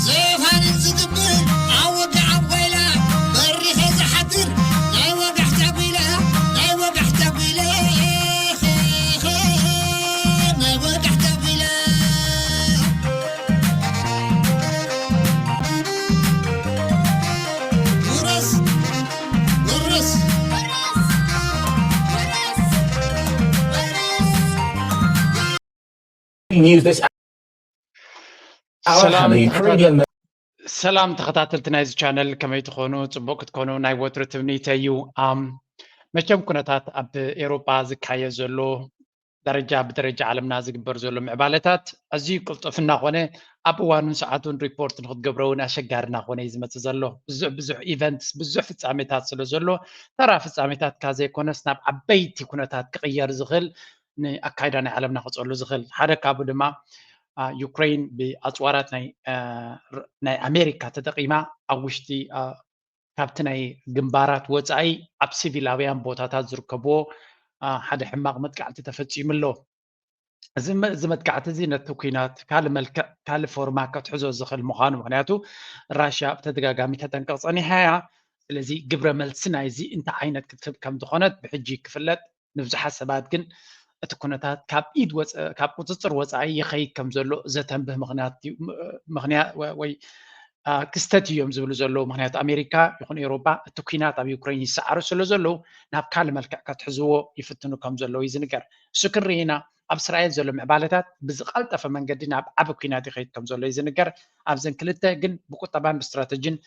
ዘፋንን ዝግብር ኣብ ወግዓዊ ጓይላ በሪኸ ዝሓድር ናይ ወጋሕታ ጒላ ናይ ወጋሕታ ጒላ ናይ ወጋሕታ ጒላ ውረስ ውረስ News this hour. ሰላም How the Ukrainian ሰላም ተኸታተልቲ ናይዚ ቻነል ከመይ ትኾኑ? ፅቡቅ ክትኮኑ ናይ ወትሩ ትምኒተይ እዩ። ኣም መቸም ኩነታት ኣብ ኤሮጳ ዝካየ ዘሎ ደረጃ ብደረጃ ዓለምና ዝግበር ዘሎ ምዕባለታት ኣዝዩ ቅልጡፍ እናኾነ ኣብ እዋኑን ሰዓቱን ሪፖርት ንክትገብሮ እውን ኣሸጋሪ እናኾነ እዩ ዝመፅእ ዘሎ። ብዙሕ ብዙሕ ኢቨንትስ ብዙሕ ፍጻሜታት ስለ ዘሎ ተራ ፍጻሜታት ካ ዘይኮነስ ናብ ዓበይቲ ኩነታት ክቕየር ዝኽእል ንኣካይዳ ናይ ዓለምና ክፀሉ ዝኽእል ሓደ ካብኡ ድማ ዩክሬን ብኣፅዋራት ናይ ኣሜሪካ ተጠቂማ ኣብ ውሽጢ ካብቲ ናይ ግንባራት ወፃኢ ኣብ ሲቪላውያን ቦታታት ዝርከብዎ ሓደ ሕማቕ መጥቃዕቲ ተፈፂሙ ኣሎ። እዚ መጥቃዕቲ እዚ ነቲ ኩናት ካልእ መልክዕ ካልእ ፎርማ ከትሕዞ ዝኽእል ምዃኑ ምክንያቱ ራሽያ ብተደጋጋሚ ተጠንቀቕ ፀኒሓ እያ። ስለዚ ግብረ መልሲ ናይዚ እንታይ ዓይነት ክትህብ ከም ዝኾነት ብሕጂ ክፍለጥ ንብዙሓት ሰባት ግን እቲ ኩነታት ካብ ኢድ ካብ ቁፅፅር ወፃኢ ይኸይድ ከም ዘሎ ዘተንብህ ምክንያት ወይ ክስተት እዮም ዝብሉ ዘለዉ። ምክንያቱ ኣሜሪካ ይኹን ኤውሮጳ እቲ ኩናት ኣብ ዩክሬን ይሰዓሩ ስለ ዘለዉ ናብ ካልእ መልክዕ ከትሕዝዎ ይፍትኑ ከም ዘለዉ እዩ ዝንገር። እሱ ክንርኢ ኢና። ኣብ እስራኤል ዘሎ ምዕባለታት ብዝቐልጠፈ መንገዲ ናብ ዓቢ ኩናት ይኸይድ ከም ዘሎ እዩ ዝንገር። ኣብዘን ክልተ ግን ብቁጠባን ብስትራተጂን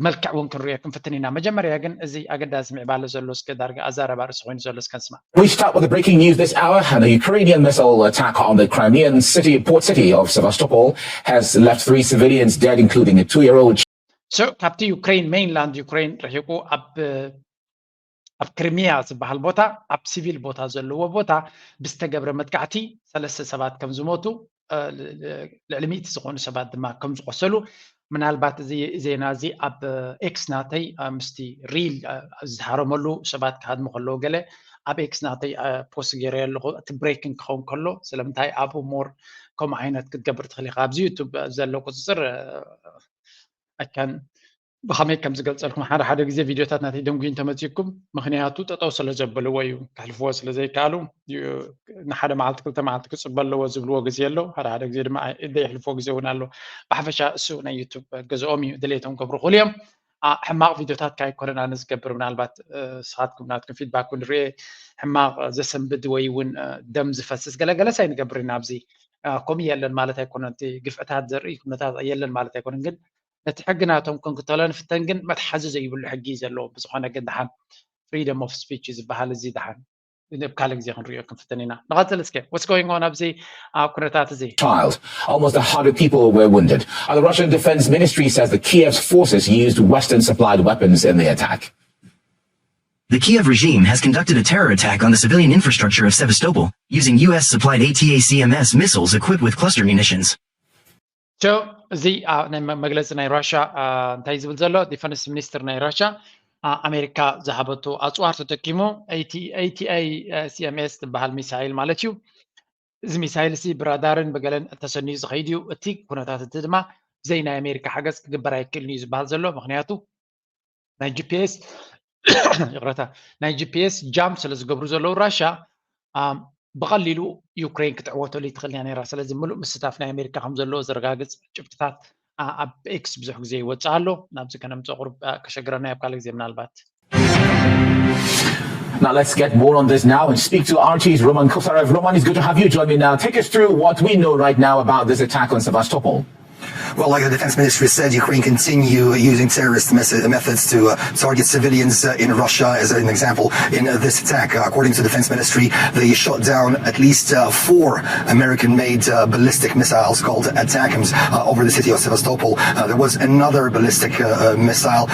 መልክዕ እውን ክንሪኦ ክንፍትን ኢና። መጀመርያ ግን እዚ ኣገዳሲ ምዕባለ ዘሎ እስከ ዳርጋ ኣዛረባ ርእሲ ኮይኑ ዘሎ እስከ ንስማዕ። We start with the breaking news this hour. An Ukrainian missile attack on the Crimean city, port city of Sevastopol, has left three civilians dead, including a two-year-old. So ካብቲ ዩክሬን ሜይንላንድ ዩክሬን ርሒቁ ኣብ ኣብ ክሪሚያ ዝበሃል ቦታ ኣብ ሲቪል ቦታ ዘለዎ ቦታ ብዝተገብረ መጥቃዕቲ ሰለስተ ሰባት ከም ዝሞቱ ልዕሊ ሚእቲ ዝኾኑ ሰባት ድማ ከም ዝቆሰሉ ምናልባት እዚ ዜና እዚ ኣብ ኤክስ ናተይ ምስቲ ሪል ዝሃረመሉ ሰባት ክሃድሙ ከለዉ ገለ ኣብ ኤክስ ናተይ ፖስት ገይረ ኣለኹ። እቲ ብሬኪንግ ክኸውን ከሎ ስለምንታይ ኣብኡ ሞር ከምኡ ዓይነት ክትገብር ትኽእል ኢኻ። ኣብዚ ዩቱብ ዘሎ ቁፅፅር ኣካን ብኸመይ ከም ዝገልፀልኩም ሓደ ሓደ ግዜ ቪድዮታት ናተይ ደንጉዩ እንተመፂኩም ምክንያቱ ጠጠው ስለ ዘበልዎ እዩ። ከሕልፍዎ ስለ ዘይከኣሉ ንሓደ መዓልቲ ክልተ መዓልቲ ክፅበ ኣለዎ ዝብልዎ ግዜ ኣሎ። ሓደ ሓደ ግዜ ድማ ደይሕልፍዎ ግዜ እውን ኣሎ። ብሓፈሻ እሱ ናይ ዩቱብ ገዝኦም እዩ። ድሌቶም ክገብሩ ክእሉ እዮም። ሕማቕ ቪድዮታት ካይኮነን ኣነ ዝገብር ምናልባት ስኻትኩም ናትኩም ፊድባክ ንርኤ ሕማቕ ዘሰንብድ ወይ እውን ደም ዝፈስስ ገለገለስ ኣይንገብር ኢና ኣብዚ ከምኡ የለን ማለት ኣይኮነን። እቲ ግፍዕታት ዘርኢ ኩነታት የለን ማለት ኣይኮነን። ግን ነቲ ሕጊ ናቶም ክንክተሎ ንፍተን ግን መትሓዚ ዘይብሉ ሕጊ እዩ ዘለዎ። ብዝኾነ ግን ደሓን ፍሪደም ኦፍ ስፒች ዝበሃል እዚ ደሓን ኣብ ካልእ ግዜ ክንሪኦ ክንፍትን ኢና። ንቐፅል እስከ what's going on ኣብዚ ኩነታት እዚ። Child. Almost a hundred people were wounded. And the Russian Defense Ministry says the Kiev's forces used Western supplied weapons in the attack. The Kiev regime has conducted a terror attack on the civilian infrastructure of Sevastopol using U S supplied ATACMS missiles equipped with cluster munitions. እዚ ናይ መግለፂ ናይ ራሻ እንታይ ዝብል ዘሎ ዲፈንስ ሚኒስትር ናይ ራሻ ኣሜሪካ ዝሃበቱ ኣፅዋር ተጠቂሙ ATACMS ዝበሃል ሚሳይል ማለት እዩ። እዚ ሚሳይል እዚ ብራዳርን ብገለን ተሰንዩ ዝኸይድ እዩ። እቲ ኩነታት እቲ ድማ ብዘይ ናይ ኣሜሪካ ሓገዝ ክግበር ኣይክእልን እዩ ዝበሃል ዘሎ። ምክንያቱ ናይ ጂፒኤስ ይቕረታ ናይ ጂፒኤስ ጃም ስለ ዝገብሩ ዘለዉ ራሻ ብቐሊሉ ዩክሬን ክትዕወተሉ ይትኽእል እያ ነራ። ስለዚ ምሉእ ምስታፍ ናይ ኣሜሪካ ከም ዘለዎ ዘረጋግፅ ጭብጥታት ኣብ ኤክስ ብዙሕ ግዜ ይወፅእ ኣሎ። ናብዚ ከነምፅኦ ቁሩብ ከሸግረና ኣብ ካልእ ግዜ ምናልባት Now let's get more on this now and speak to R T's Roman Kosarev. Roman, it's good to have you join me now. Take us through what we know right now about this attack on Sevastopol. Well, like the defense ministry said, Ukraine continue using terrorist methods to uh, target civilians uh, in Russia. As an example, in uh, this attack, according to the defense ministry, they shot down at least four American-made ballistic missiles called ATACMS over the city of Sevastopol. There was another ballistic missile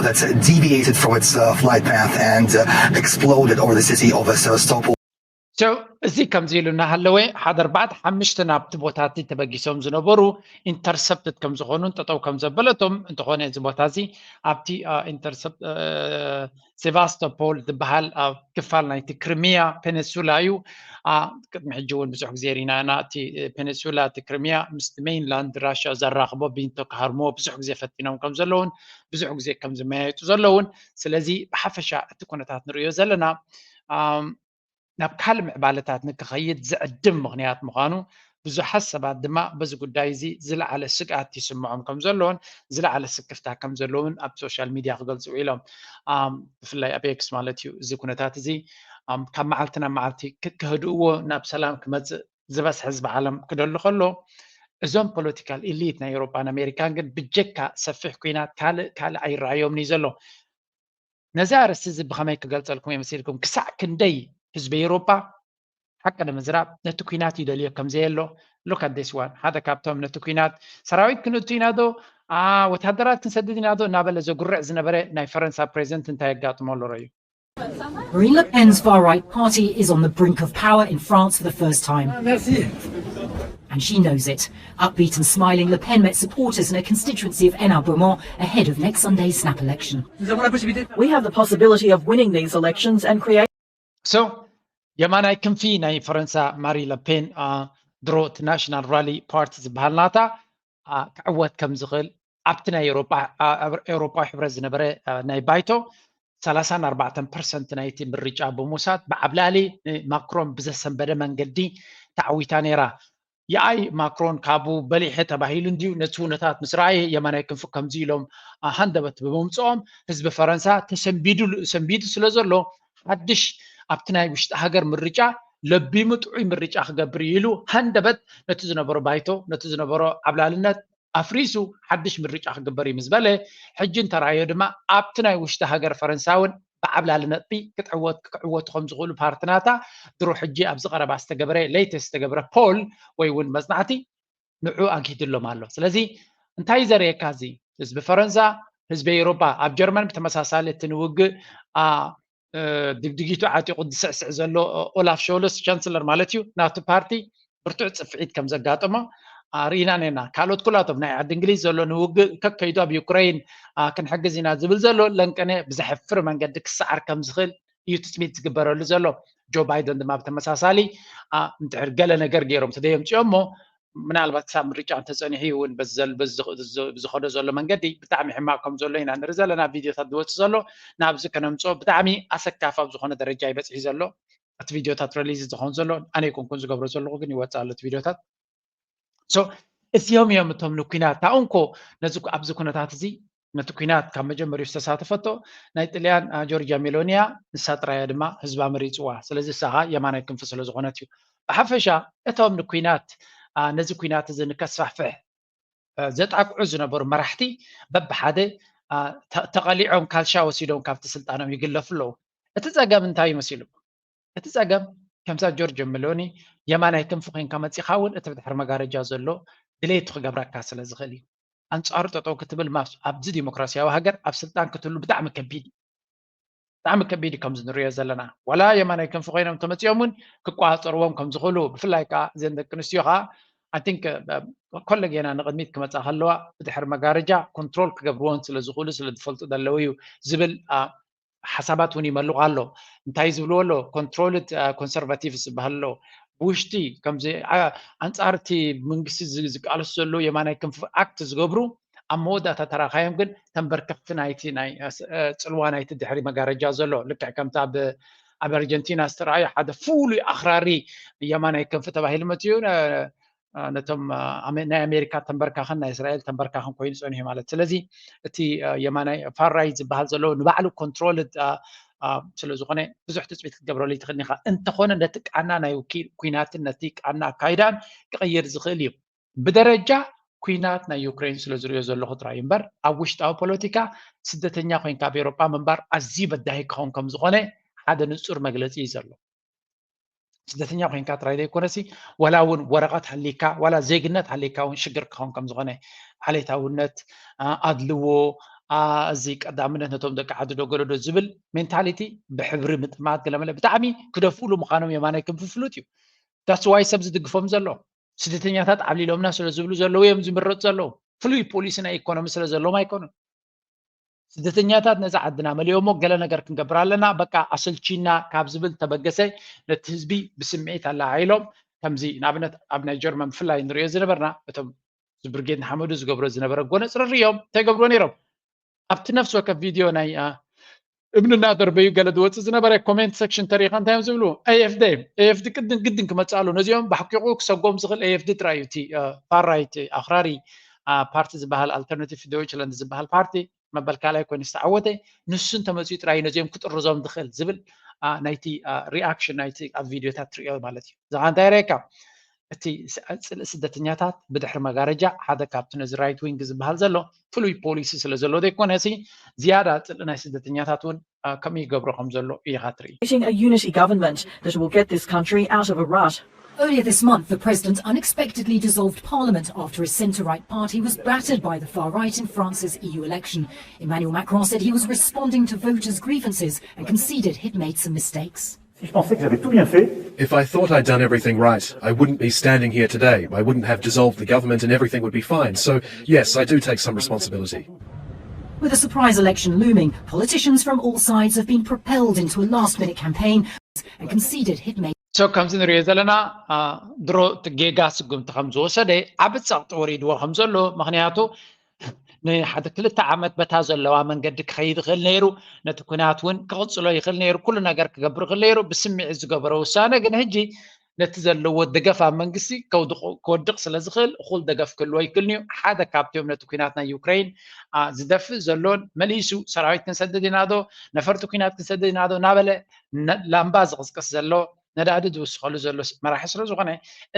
that deviated from its flight path and exploded over the city of Sevastopol. እዚ ከምዚ ኢሉ እናሃለወ ሓደ ኣርባዕተ ሓሙሽተ ናብቲ ቦታ እቲ ተበጊሶም ዝነበሩ ኢንተርሰፕትድ ከም ዝኾኑን ጠጠው ከም ዘበለቶም እንተኾነ እዚ ቦታ እዚ ኣብቲ ኢንተርሰፕት ሴቫስቶፖል ዝበሃል ኣብ ክፋል ናይቲ ክሪሚያ ፔኒንሱላ እዩ። ቅድሚ ሕጂ እውን ብዙሕ ግዜ ርኢና ኢና። እቲ ፔኒንሱላ እቲ ክሪሚያ ምስቲ ሜይንላንድ ራሽያ ዘራኽቦ ቢንቶ ክሃርምዎ ብዙሕ ግዜ ፈቲኖም ከም ዘለውን ብዙሕ ግዜ ከም ዝመያየጡ ዘለውን። ስለዚ ብሓፈሻ እቲ ኩነታት ንርእዮ ዘለና ናብ ካልእ ምዕባለታት ንክኸይድ ዝዕድም ምኽንያት ምዃኑ ብዙሓት ሰባት ድማ በዚ ጉዳይ እዚ ዝለዓለ ስግኣት ይስምዖም ከም ዘለውን ዝለዓለ ስክፍታ ከም ዘለውን ኣብ ሶሻል ሚድያ ክገልጹ ውዒሎም። ብፍላይ ኣብ ኤክስ ማለት እዩ። እዚ ኩነታት እዚ ካብ መዓልቲ ናብ መዓልቲ ክህድእዎ ናብ ሰላም ክመጽእ ዝበዝሐ ህዝቢ ዓለም ክደሉ ከሎ እዞም ፖለቲካል ኢሊት ናይ ኤውሮጳን ኣሜሪካን ግን ብጀካ ሰፊሕ ኩናት ካልእ ካልእ ኣይረኣዮምን እዩ ዘሎ። ነዚ ኣርእስቲ እዚ ብኸመይ ክገልጸልኩም እየ መሲልኩም? ክሳዕ ክንደይ ህዝቢ ኤውሮጳ ሓቂ ንምዝራብ ነቲ ኩናት ይደልዮ ከም ዘየሎ look at this one ሓደ ካብቶም ነቲ ኩናት ሰራዊት ክንእቱ ኢና ዶ ወታደራት ክንሰድድ ኢና ዶ እናበለ ዘጉርዕ ዝነበረ ናይ ፈረንሳ ፕሬዚደንት እንታይ የጋጥሞ ኣሎ ረዩ። Marine Le Pen's far right party is on the brink of power in France for the first time. And she knows it. Upbeat and smiling, Le Pen met supporters in a constituency of Hénin-Beaumont ahead of next Sunday's snap election. We have the possibility of winning these elections and create. So የማናይ ክንፊ ናይ ፈረንሳ ማሪ ለፔን ድሮ እቲ ናሽናል ራሊ ፓርቲ ዝበሃል ናታ ክዕወት ከም ዝኽእል ኣብቲ ናይ ኤውሮጳዊ ሕብረት ዝነበረ ናይ ባይቶ ሰላሳን ኣርባዕተን ፐርሰንት ናይቲ ምርጫ ብምውሳድ ብዓብላሊ ንማክሮን ብዘሰንበደ መንገዲ ተዓዊታ ነይራ። የኣይ ማክሮን ካብኡ በሊሐ ተባሂሉ እንድዩ። ነቲ ኩነታት ምስ ረኣየ የማናይ ክንፊ ከምዚ ኢሎም ሃንደበት ብምምፅኦም ህዝቢ ፈረንሳ ተሰንቢዱ ሰንቢዱ ስለ ዘሎ ሓድሽ ኣብቲ ናይ ውሽጢ ሃገር ምርጫ ለቢሙ ጥዑይ ምርጫ ክገብር ኢሉ ሃንደበት ነቲ ዝነበሮ ባይቶ ነቲ ዝነበሮ ዓብላልነት ኣፍሪሱ ሓድሽ ምርጫ ክግበር እዩ ምስ በለ ሕጂ እንተረኣዮ ድማ ኣብቲ ናይ ውሽጢ ሃገር ፈረንሳ እውን ብዓብላሊ ነጥቢ ክትዕወት ክዕወቱ ከም ዝኽእሉ ፓርቲ ናታ ድሮ ሕጂ ኣብዚ ቀረባ ዝተገበረ ሌተስት ዝተገበረ ፖል ወይ እውን መፅናዕቲ ንዑ ኣግሂድሎም ኣሎ። ስለዚ እንታይ ዘርእየካ እዚ ህዝቢ ፈረንሳ ህዝቢ ኤውሮጳ ኣብ ጀርመን ብተመሳሳሊ እቲ ንውግእ ድግድጊቱ ዓጢቑ ዝስዕስዕ ዘሎ ኦላፍ ሾልስ ቻንስለር ማለት እዩ ናቱ ፓርቲ ብርቱዕ ፅፍዒት ከም ዘጋጠሞ ርኢና ነና ካልኦት ኩላቶም ናይ ዓዲ እንግሊዝ ዘሎ ንውግእ ከከይዱ ኣብ ዩክረይን ክንሕግዝ ኢና ዝብል ዘሎ ለንቀነ ብዘሕፍር መንገዲ ክሰዓር ከም ዝኽእል እዩ ትፅቢት ዝግበረሉ ዘሎ። ጆ ባይደን ድማ ብተመሳሳሊ እንድሕር ገለ ነገር ገይሮም ተደየምፅዮ እሞ ምናልባት ክሳብ ምርጫ እንተፀኒሑ እውን ብዝኸዶ ዘሎ መንገዲ ብጣዕሚ ሕማቅ ከም ዘሎ ኢና ንርኢ ዘለና ቪድዮታት ዝወፅእ ዘሎ ናብዚ ከነምፅኦ ብጣዕሚ ኣሰካፋ ኣብ ዝኾነ ደረጃ ይበፅሒ ዘሎ እቲ ቪድዮታት ረሊዝ ዝኸውን ዘሎ ኣነ ይኮንኩን ዝገብሮ ዘለኹ ግን ይወፅእ ኣሎ እቲ ቪድዮታት እዚኦም እዮም እቶም ንኩናት ታኡንኮ ነዚ ኣብዚ ኩነታት እዚ ነቲ ኩናት ካብ መጀመሪኡ ዝተሳተፈቶ ናይ ጥልያን ጆርጃ ሜሎኒያ ንሳ ጥራያ ድማ ህዝባ መሪፅዋ ስለዚ እሳኻ የማናይ ክንፊ ስለ ዝኾነት እዩ ብሓፈሻ እቶም ንኩናት ነዚ ኩናት እዚ ንከስፋሕፍሕ ዘጣቅዑ ዝነበሩ መራሕቲ በብሓደ ተቐሊዖም ካልሻ ወሲዶም ካብቲ ስልጣኖም ይግለፉ ኣለዉ እቲ ፀገም እንታይ እዩ መሲሉ እቲ ፀገም ከምዛ ጆርጆ ሜሎኒ የማናይ ክንፊ ኮይንካ መፂኻ እውን እቲ ብድሕሪ መጋረጃ ዘሎ ድሌቱ ክገብረካ ስለ ዝኽእል እዩ ኣንፃሩ ጠጠው ክትብል ማስ ኣብዚ ዲሞክራሲያዊ ሃገር ኣብ ስልጣን ክትህሉ ብጣዕሚ ከቢድ እዩ ብጣዕሚ ከቢድ እዩ ከምዚ ንሪኦ ዘለና ዋላ የማናይ ክንፊ ኮይኖም ተመፂኦም እውን ክቋፀርዎም ከም ዝኽእሉ ብፍላይ ከዓ እዘን ደቂ ኣንስትዮ ከዓ ኣይ ቲንክ ኮለ ጌና ንቕድሚት ክመፃ ከለዋ ብድሕሪ መጋረጃ ኮንትሮል ክገብርዎን ስለ ዝኽእሉ ስለ ዝፈልጡ ዘለዉ እዩ ዝብል ሓሳባት እውን ይመልቑ ኣሎ እንታይ ዝብልዎ ኣሎ ኮንትሮልድ ኮንሰርቫቲቭስ ዝበሃል ኣሎ ብውሽጢ ከምዚ ኣንፃር እቲ መንግስቲ ዝቃለሱ ዘለዉ የማናይ ክንፊ ኣክት ዝገብሩ ኣብ መወዳእታ ተራኻዮም ግን ተንበርከኽቲ ናይቲ ናይ ፅልዋ ናይቲ ድሕሪ መጋረጃ ዘሎ ልክዕ ከምቲ ኣብ ኣብ ኣርጀንቲና ዝተረኣዩ ሓደ ፍሉይ ኣኽራሪ የማናይ ክንፊ ተባሂሉ መፅኡ ነቶም ናይ ኣሜሪካ ተንበርካኽን ናይ እስራኤል ተንበርካኽን ኮይኑ ፀኒሑ ማለት ስለዚ እቲ የማናይ ፋራይ ዝበሃል ዘሎ ንባዕሉ ኮንትሮል ስለ ዝኾነ ብዙሕ ትፅቢት ክትገብረሉ ይትኽእል ኢኻ እንተኾነ ነቲ ቃና ናይ ኩናትን ነቲ ቃና ኣካይዳን ክቕይር ዝኽእል እዩ ብደረጃ ኩናት ናይ ዩክሬን ስለ ዝሪኦ ዘለኹ ጥራይ እምበር ኣብ ውሽጣዊ ፖለቲካ ስደተኛ ኮይንካ ኣብ ኤሮጳ ምንባር ኣዝዩ በዳሂ ክኸውን ከም ዝኾነ ሓደ ንጹር መግለጺ እዩ ዘሎ። ስደተኛ ኮይንካ ጥራይ ዘይኮነሲ ዋላ እውን ወረቐት ሃሊካ ዋላ ዜግነት ሃሊካ እውን ሽግር ክኸውን ከም ዝኾነ ዓሌታውነት፣ ኣድልዎ፣ እዚ ቀዳምነት ነቶም ደቂ ዓዲ ዶ ገለዶ ዝብል ሜንታሊቲ፣ ብሕብሪ ምጥማት ገለመለ ብጣዕሚ ክደፍእሉ ምዃኖም የማናይ ክንፊ ፍሉጥ እዩ። That's why ሰብ ዝድግፎም ዘሎ፣ ስደተኛታት ዓብሊሎምና ስለ ዝብሉ ዘለዉ እዮም ዝምረፁ ዘለዉ። ፍሉይ ፖሊሲ ናይ ኢኮኖሚ ስለ ዘለዎም ኣይኮኑን። ስደተኛታት ነዛ ዓድና መሊኦሞ ገለ ነገር ክንገብር ኣለና፣ በቃ ኣሰልቺና ካብ ዝብል ተበገሰ፣ ነቲ ህዝቢ ብስምዒት ኣለዓዒሎም። ከምዚ ንኣብነት ኣብ ናይ ጀርመን ብፍላይ ንሪኦ ዝነበርና፣ እቶም እዚ ብርጌድ ንሓመዱ ዝገብሮ ዝነበረ ጎነፅርሪ እዮም እንታይ ገብርዎ ነይሮም? ኣብቲ ነፍሲ ወከፍ ቪድዮ ናይ እምንና ደርበዩ ገለ ዝወፅእ ዝነበረ ኮሜንት ሴክሽን ተሪኻ እንታይ እዮም ዝብሉ? ኤኤፍዲ ኤኤፍዲ ቅድን ግድን ክመፅእ ኣሎ። ነዚኦም ብሓቂቑ ክሰጎም ዝኽእል ኤኤፍዲ ጥራይ እዩ። እቲ ፋር ራይት ኣኽራሪ ፓርቲ ዝበሃል ኣልተርናቲቭ ዶይችላንድ ዝበሃል ፓርቲ መበል ካልኣይ ኮይኑ ዝተዓወተ ንሱ እንተመፅኡ ጥራይ ነዚኦም ክጥርዞም ዝኽእል ዝብል ናይቲ ሪኣክሽን ናይቲ ኣብ ቪድዮታት ትሪኦ ማለት እዩ። እዛ እንታይ ሬካ እቲ ጽልኢ ስደተኛታት ብድሕሪ መጋረጃ ሓደ ካብቲ ነዚ ራይት ዊንግ ዝበሃል ዘሎ ፍሉይ ፖሊሲ ስለ ዘሎ ዘይኮነ ሲ ዝያዳ ጽልኢ ናይ ስደተኛታት እውን ከምኡ ይገብሮ ከም ዘሎ ኢኻ ትርኢ። A unity government that will get this country out of a rut. Earlier this month, the president unexpectedly dissolved parliament after his centre right party was battered by the far right in France's E U election. Emmanuel Macron said he was responding to voters' grievances and conceded he'd made some mistakes. Si je pensais que j'avais tout bien fait, If I thought I'd done everything right, I wouldn't be standing here today. I wouldn't have dissolved the government and everything would be fine. So, yes, I do take some responsibility. With a surprise election looming, politicians from all sides have been propelled into a last minute campaign and conceded he'd made. So ከምዚ ንሪኦ ዘለና ድሮ እቲ ጌጋ ስጉምቲ ከም ዝወሰደ ዓቢ ጸቕጢ ወሪድዎ ከም ዘሎ፣ ምኽንያቱ ንሓደ ክልተ ዓመት በታ ዘለዋ መንገዲ ክኸይድ ይኽእል ነይሩ። ነቲ ኩናት እውን ክቕጽሎ ይኽእል ነይሩ። ኩሉ ነገር ክገብር ይኽእል ነይሩ። ብስምዒት ዝገበሮ ውሳነ ግን ሕጂ ነቲ ዘለዎ ደገፍ ኣብ መንግስቲ ከውድቕ- ክወድቕ ስለ ዝኽእል እኹል ደገፍ ክህልዎ ይክእል እዩ። ሓደ ካብቲኦም ነቲ ኩናት ናይ ዩክሬን አ፣ ዝደፍእ ዘሎን መሊሱ ሰራዊት ክንሰድድ ኢና ዶ ነፈርቲ ኩናት ክንሰድድ ኢና ዶ እናበለ ነ- ላምባ ዝቕስቅስ ዘሎ ነዳዲ ዝውስኸሉ ዘሎ ስ- መራሒ ስለ ዝኾነ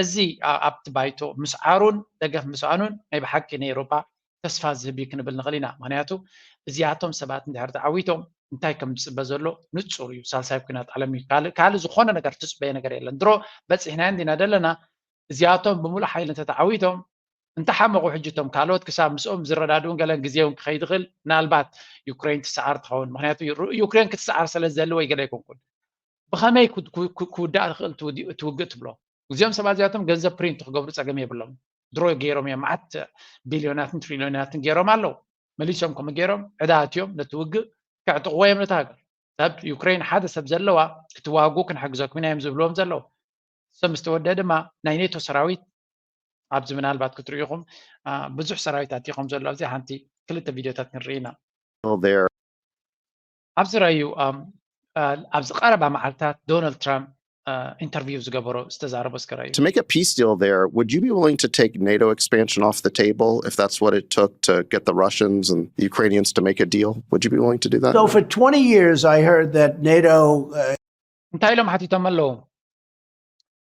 እዚ አ- ኣብቲ ባይቶ ምስዓሩን ደገፍ ምስኣኑን ናይ ብሓቂ ንኤውሮጳ ተስፋ ዝህብ እዩ ክንብል ንኽእል ኢና። ምኽንያቱ እዚኣቶም ሰባት እንድሕር ተዓዊቶም እንታይ ከም ዝፅበ ዘሎ ንፁር እዩ። ሳልሳይ ኩናት ዓለም እዩ። ካልእ ካልእ ዝኾነ ነገር ትፅበየ ነገር የለን። ድሮ በፂሕናዮ እንዲና ዘለና። እዚኣቶም ብምሉእ ሓይሊ እንተተዓዊቶም እንተሓመቑ ሕጂ እቶም ካልኦት ክሳብ ምስኦም ዝረዳድኡን ገለን ግዜ እውን ክኸይድ ይኽእል። ምናልባት ዩክሬን ትሰዓር ትኸውን። ምክንያቱ ዩ- ዩክሬን ክትሰዓር ስለ ዝደሊ ወይ ገለ ኣይኮንኩን። ብኸመይ ክው- ክው- ክው- ክውዳእ ዝኽእል እቲ ውዲ- እቲ ውግእ ትብሎ? እዚኦም ሰባት እዚኣቶም ገንዘብ ፕሪንት ክገብሩ ፀገም የብሎም። ድሮ ገይሮም እዮም። መዓት ቢልዮናትን ትሪልዮናትን ገይሮም ኣለዉ። መሊሶም ከምኡ ገይሮም ዕዳ ኣትዮም ነቲ ውግእ ከዕጥቕዎ እዮም ነቲ ሃገር። ሰብ ዩክሬን ሓደ ሰብ ዘለዋ ክትዋጉ ክንሕግዘኩም ኢና እዮም ዝብልዎም ዘለዉ። ሰብ ምስ ተወደአ ድማ ናይ ኔቶ ሰራዊት ኣብዚ ምናልባት ክትርእዩ ኢኹም አ፣ ብዙሕ ሰራዊት ኣትዩ ከም ዘሎ ኣብዚ ሓንቲ ክልተ ቪድዮታት ክንርኢ ኢና። there. ኣብዚ ረኣዩ ኣም፣ አ፣ ኣብዚ ቀረባ መዓልታት ዶናልድ ትራምፕ አ፣ ኢንተርቪው ዝገበሮ ዝተዛረቦ እስከ ረኣዩ። To make a peace deal there, would you be willing to take NATO expansion off the table if that's what it took to get the Russians and the Ukrainians to make a deal? Would you be willing to do that? So for twenty years, I heard that NATO uh, እንታይ ኢሎም ሓቲቶም ኣለዉ?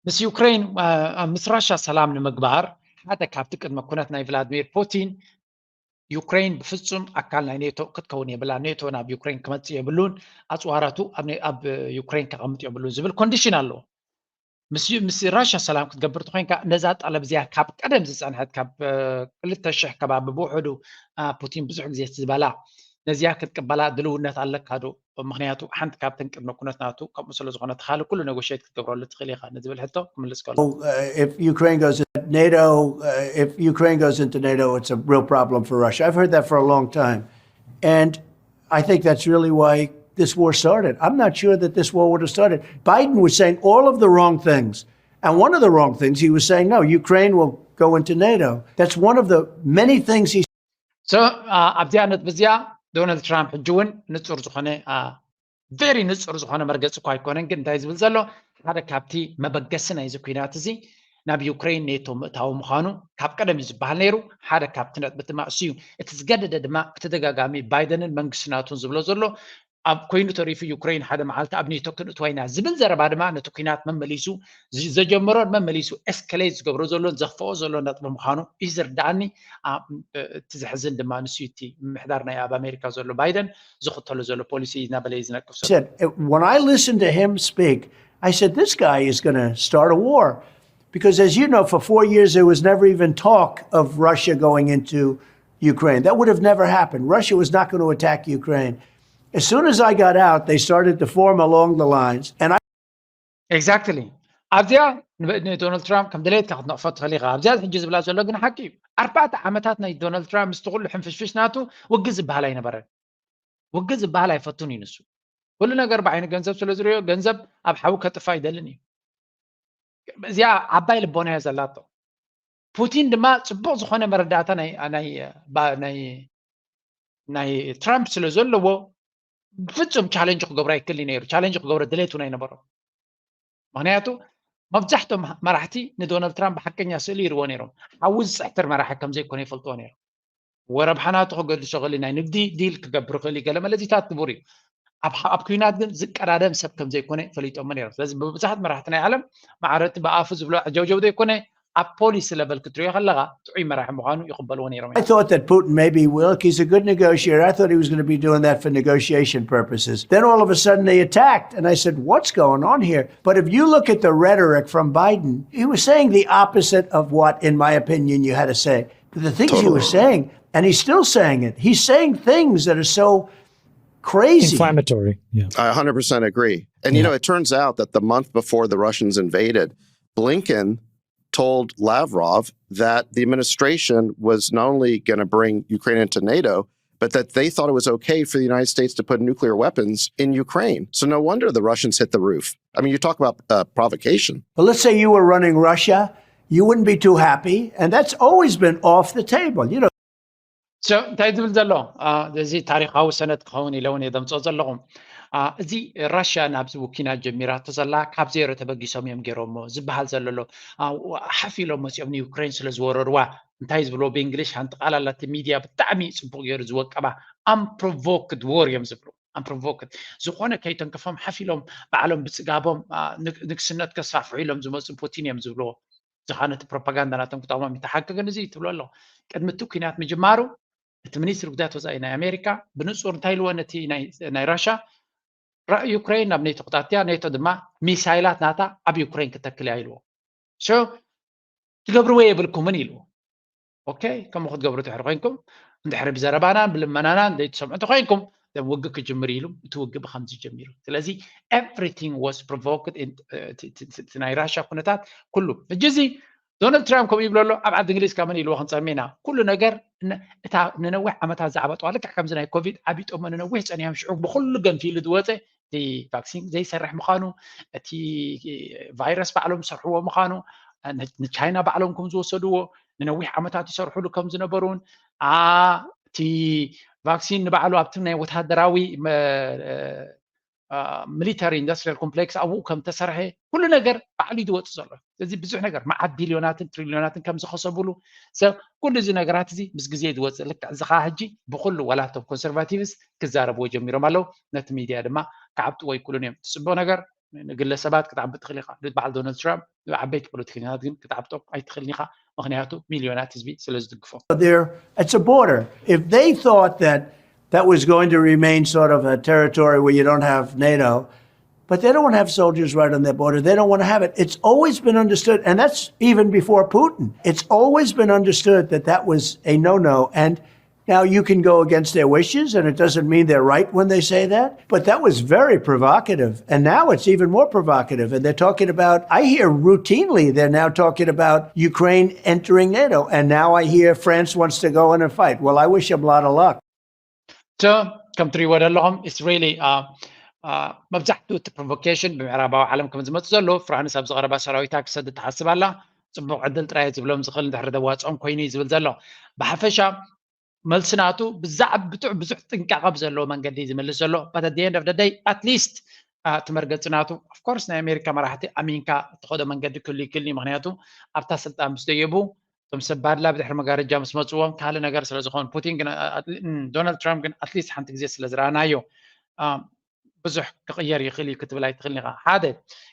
ምስ ዩክሬን አ፣ ምስ ራሻ ሰላም ንምግባር ሓደ ካብቲ ቅድመ ኩነት ናይ ቭላድሚር ፑቲን ዩክሬን ብፍጹም ኣካል ናይ ኔቶ ክትከውን የብላን፣ ኔቶ ናብ ዩክሬን ክመጽእ የብሉን፣ ኣጽዋራቱ ኣብ ኔ- ኣብ ዩክሬን ከቐምጥ የብሉን ዝብል ኮንዲሽን ኣለዎ። ምስ ምስ ራሻ ሰላም ክትገብር ተኮይንካ ነዛ ጠለብ እዚኣ ካብ ቀደም ዝጸንሐት ካብ አ፣ ክልተ ሽሕ ከባቢ ብውሕዱ አ፣ ፑቲን ብዙሕ ግዜ ዝበላ ነዚኣ ክትቅበላ ድልውነት ኣለካ ዶ? ምክንያቱ ሓንቲ ካብተን ቅድመ ኩነት ናቱ ከምኡ ስለ ዝኾነ ተኻሊ ኩሉ ኔጎሽት ክትገብረሉ ትኽእል ኢኻ ንዝብል ሕቶ ክምልስ ከሎ uh, if Ukraine goes NATO, uh, if Ukraine goes into NATO, it's a real problem for Russia. I've heard that for a long time, and I think that's really why this war started. I'm not sure that this war would have started. Biden was saying all of the wrong things, and one of the wrong things he was saying, no, Ukraine will go into NATO. That's one of the many things he so ኣብዚኣ ነጥቢ እዚኣ ዶናልድ ትራምፕ ሕጂ እውን ንፁር ዝኾነ ቨሪ ንፁር ዝኾነ መርገፂ እኳ ኣይኮነን፣ ግን እንታይ ዝብል ዘሎ ሓደ ካብቲ መበገሲ ናይዚ ኩናት እዚ ናብ ዩክሬን ኔቶ ምእታዊ ምዃኑ ካብ ቀደም እዩ ዝበሃል ነይሩ። ሓደ ካብቲ ነጥቢ ድማ እሱ እዩ። እቲ ዝገደደ ድማ ብተደጋጋሚ ባይደንን መንግስቲ ናቱን ዝብሎ ዘሎ ኣብ ኮይኑ ተሪፉ ዩክሬን ሓደ መዓልቲ ኣብ ኔቶ ክንእትዋ ኢና ዝብል ዘረባ ድማ ነቲ ኩናት መመሊሱ ዝ- ዘጀመሮን መመሊሱ ኤስከሌት ዝገብሮ ዘሎን ዘኽፍኦ ዘሎ ነጥቢ ምዃኑ እዩ ዝርዳኣኒ። ኣ፣ እቲ ዘሕዝን ድማ ንሱ እዩ እቲ ምምሕዳር ናይ ኣብ ኣሜሪካ ዘሎ ባይደን ዝኽተሎ ዘሎ ፖሊሲ እናበለ እዩ ዝነቅፍ ዘሎ። said, when I listen to him speak, I said, this guy is going to start a war. Because as you know, for four years, there was never even talk of Russia going into Ukraine. That would have never happened. Russia was not going to attack Ukraine. As soon as I got out, they started to form along the lines. And I exactly ኣብዚኣ ንዶናልድ ትራምፕ ከም ደለየትካ ክትነቕፎ ትኽእል ኢኻ። ኣብዚኣ ሕጂ ዝብላ ዘሎ ግን ሓቂ እዩ። ኣርባዕተ ዓመታት ናይ ዶናልድ ትራምፕ ምስቲ ኩሉ ሕንፍሽፍሽ ናቱ ውግእ ዝበሃል ኣይነበረን። ውግእ ዝበሃል ኣይፈቱን እዩ ንሱ። ኩሉ ነገር ብዓይኒ ገንዘብ ስለ ዝሪኦ ገንዘብ ኣብ ሓዊ ከጥፋ ኣይደልን እዩ። እዚኣ ዓባይ ልቦና እያ ዘላቶ። ፑቲን ድማ ፅቡቕ ዝኾነ መረዳእታ ናይ ትራምፕ ስለ ዘለዎ ብፍፁም ቻለንጅ ክገብሮ ኣይክእል ነይሩ። ቻለንጅ ክገብሮ ድሌት እውን ኣይነበሮ። ምክንያቱ መብዛሕቶም መራሕቲ ንዶናልድ ትራምፕ ብሓቀኛ ስእሊ ይርዎ ነይሮም። ሓዊ ዝፅሕትር መራሒ ከምዘይኮነ ይፈልጥዎ ነይሮም። ወረብሓናቱ ክገድሾ ክእል ናይ ንግዲ ዲል ክገብር ክእል ገለ መለዚታት ክቡር እዩ። ኣብ ኩናት ግን ዝቀዳደም ሰብ ከምዘይኮነ ፈሊጦሞ ነይሮም። ስለዚ ብብዙሓት መራሕቲ ናይ ዓለም ማዕረቲ ብኣፉ ዝብሎ ጀውጀው ዘይኮነ ኣብ ፖሊሲ ለበል ክትሪኦ ከለካ ጥዑይ መራሒ ምኳኑ ይቅበልዎ ነይሮም። I thought that Putin maybe, well, he's a good negotiator. I thought he was going to be doing that for negotiation purposes. Then all of a sudden they attacked, and I said, "What's going on here?" But if you look at the rhetoric from Biden, he was saying the opposite of what, in my opinion, you had to say. The things he was saying, and he's still saying it. He's saying things that are so crazy. Inflammatory. Yeah. I one hundred percent agree. And you know, it turns out that the month before the Russians invaded, Blinken told Lavrov that the administration was not only going to bring Ukraine into NATO, but that they thought it was okay for the United States to put nuclear weapons in Ukraine. So no wonder the Russians hit the roof. I mean, you talk about uh, provocation. But let's say you were running Russia, you wouldn't be too happy. And that's always been off the table. You know, So እንታይ ዝብል ዘሎ እዚ ታሪካዊ ሰነድ ክኸውን ኢለ እውን የደምፆ ዘለኹም። እዚ ራሽያ ናብዚ ውኪና ጀሚራቶ ዘላ ካብ ዜሮ ተበጊሶም እዮም ገይሮሞ ዝበሃል ዘሎ ኣሎ። ሓፍ ኢሎም መፂኦም ንዩክሬን ስለ ዝወረርዋ እንታይ ዝብልዎ ብእንግሊሽ ሓንቲ ቃል ኣላቲ ሚድያ ብጣዕሚ ፅቡቅ ገይሩ ዝወቀባ ኣምፕሮቮክድ ዎር እዮም ዝብሉ። ኣምፕሮቮክድ ዝኾነ ከይተንከፎም ሓፍ ኢሎም ባዕሎም ብፅጋቦም ንግስነት ከስፋፍሑ ኢሎም ዝመፁ ፑቲን እዮም ዝብልዎ። ዝኻ ነቲ ፕሮፓጋንዳ ናቶም ክጠቕሞም ይተሓክግን እዚ ትብሎ ኣለኹ። ቅድሚ እቲ ኩናት ምጅማሩ እቲ ሚኒስትሪ ጉዳያት ወፃኢ ናይ ኣሜሪካ ብንፁር እንታይ ኢልዎ ነቲ ናይ ራሻ ዩክሬን ናብ ኔቶ ክታትያ ኔቶ ድማ ሚሳይላት ናታ ኣብ ዩክሬን ክተክል እያ ኢልዎ። ትገብርዎ የብልኩምን ኢልዎ። ኦኬ ከምኡ ክትገብሩ ድሕሪ ኮይንኩም እንድሕሪ ብዘረባናን ብልመናናን ዘይትሰምዑ እንተኮይንኩም ውግእ ክጅምር ኢሉ እቲ ውግእ ብከምዚ ጀሚሩ። ስለዚ everything was provoked። ናይ ራሻ ኩነታት ኩሉ ሕጂ እዚ ዶናልድ ትራምፕ ከምኡ ይብሎ ኣሎ። ኣብ ዓዲ እንግሊዝ ካብ መን ኢልዎ ክንፀሚ ኢና ኩሉ ነገር እታ ንነዊሕ ዓመታት ዝዓበጥዋ ልክዕ ከምዚ ናይ ኮቪድ ዓቢጦሞ ንነዊሕ ፀኒሖም ሽዑ ብኩሉ ገንፊሉ ዝወፀ እቲ ቫክሲን ዘይሰርሕ ምዃኑ እቲ ቫይረስ ባዕሎም ዝሰርሕዎ ምዃኑ ንቻይና ባዕሎም ከም ዝወሰድዎ ንነዊሕ ዓመታት ይሰርሕሉ ከም ዝነበሩን እቲ ቫክሲን ንባዕሉ ኣብቲ ናይ ወታደራዊ ሚሊተሪ ኢንዱስትሪያል ኮምፕሌክስ ኣብኡ ከም ተሰርሐ ኩሉ ነገር ባዕሉ እዩ ዝወፅእ ዘሎ። እዚ ብዙሕ ነገር መዓት ቢልዮናትን ትሪልዮናትን ከም ዝኸሰብሉ ሰብ ኩሉ እዚ ነገራት እዚ ምስ ግዜ ዝወፅእ ልክዕ እዚ ከዓ ሕጂ ብኩሉ ዋላ እቶም ኮንሰርቫቲቭስ ክዛረብዎ ጀሚሮም ኣለዉ። ነቲ ሚድያ ድማ ክዓብጥዎ ይክእሉን እዮም። ትፅብቕ ነገር ንግለሰባት ክትዓብጥ ትኽእል ኢኻ። በዓል ዶናልድ ትራምፕ ዓበይቲ ፖለቲከኛታት ግን ክትዓብጦም ኣይትኽእልን ኢኻ። ምክንያቱ ሚልዮናት ህዝቢ ስለ ዝድግፎም። There, it's a border. If they thought that that was going to remain sort of a territory where you don't have NATO, but they don't have soldiers right on their border. They don't want to have it. It's always been understood, and that's even before Putin. It's always been understood that that was a no-no. And now you can go against their wishes, and it doesn't mean they're right when they say that. But that was very provocative. And now it's even more provocative. And they're talking about, I hear routinely, they're now talking about Ukraine entering NATO. And now I hear France wants to go in and fight. Well, I wish them a lot of luck. So ከም ትሪእዎ ዘለኹም it's really መብዛሕትኡ እቲ ፕሮቮኬሽን ብምዕራባዊ ዓለም ከም ዝመፅእ ዘሎ ፍራንስ ኣብ ዝቐረባ ሰራዊታ ክሰድ ትሓስብ ኣላ። ፅቡቅ ዕድል ጥራይ ዝብሎም ዝኽእል እንድሕር ደዋፅኦም ኮይኑ እዩ ዝብል ዘሎ። ብሓፈሻ መልሲ ናቱ ብዛዕባ ብጥዕ ብዙሕ ጥንቃቐ ብዘለዎ መንገዲ ዝምልስ ዘሎ but at the end of the day at least እቲ መርገፂ ናቱ of course ናይ ኣሜሪካ መራሕቲ ኣሚንካ እትኸዶ መንገዲ ክህሉ ይክእል እዩ። ምክንያቱ ኣብታ ስልጣን ምስ ደየቡ እቶም ሰብ ባድላ ብድሕሪ መጋረጃ ምስ መፅዎም ካልእ ነገር ስለ ዝኾኑ ፑቲን ግን ዶናልድ ትራምፕ ግን ኣትሊስት ሓንቲ ግዜ ስለ ዝረኣናዮ ብዙሕ ክቕየር ይኽእል እዩ ክትብል ኣይትኽእልን ኢኻ። ሓደ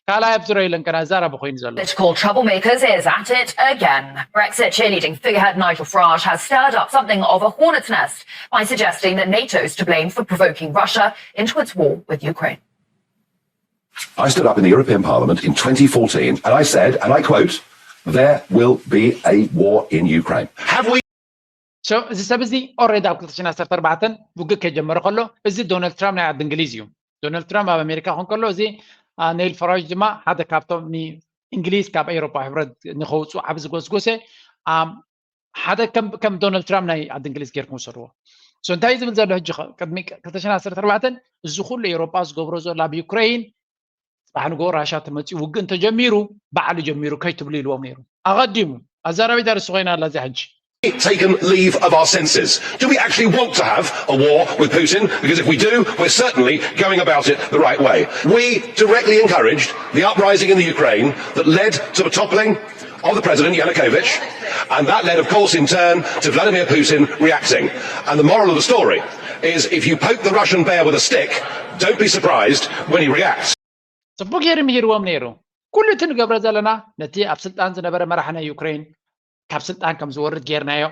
ካልኣይ ኣብ ዙሪያ ኢለን ከና ዝዛረበ ኮይኑ ዘሎ Political troublemakers is at it again. Brexit cheerleading figurehead Nigel Farage has stirred up something of a hornet's nest by suggesting that NATO's to blame for provoking Russia into its war with Ukraine. I stood up in the European Parliament in twenty fourteen and I said, and I quote, there will be a war in Ukraine. Have we So እዚ ሰብ እዚ already ኣብ ክልተ ሽሕን ዓሰርተ ኣርባዕተን ውግእ ከይጀመረ ከሎ፣ እዚ ዶናልድ ትራምፕ ናይ ዓዲ እንግሊዝ እዩ። ዶናልድ ትራምፕ ኣብ ኣሜሪካ ክኾን ከሎ፣ እዚ ኔል ፈራጅ ድማ ሓደ ካብቶም ንእንግሊዝ ካብ ኤውሮፓ ሕብረት ንኸውፅኡ ዓብ ዝጎስጎሰ ሓደ ከም ዶናልድ ትራምፕ ናይ ዓዲ እንግሊዝ ጌርኩም ውሰድዎ። So እንታይ ዝብል ዘሎ ሕጂ፣ ቅድሚ ክልተ ሽሕን ዓሰርተ ኣርባዕተን እዚ ኩሉ ኤውሮጳ ዝገብሮ ዘሎ ኣብ ዩክሬን፣ ጽባሕ ንግሆ ራሻ ተመጺኡ ውግእ እንተጀሚሩ፣ ባዕሉ ጀሚሩ ከይትብሉ ኢልዎም ነይሩ ኣቐዲሙ። ኣዛራቢት ኣርእስቲ ኮይና ኣላ እዚኣ ሕጂ። Taken leave of our senses. Do we actually want to have a war with Putin? Because if we do, we're certainly going about it the right way. We directly encouraged the uprising in the Ukraine that led to the toppling of the President Yanukovych, and that led, of course, in turn to Vladimir Putin reacting. And the moral of the story is if you poke the Russian bear with a stick, don't be surprised when he reacts. ጽቡቅ ገይሩ ምሂርዎም ነይሩ። ኩሉ እቲ ንገብሮ ዘለና ነቲ ኣብ ስልጣን ዝነበረ መራሒ ናይ ዩክሬን ካብ ስልጣን ከም ዝወርድ ጌርናዮ፣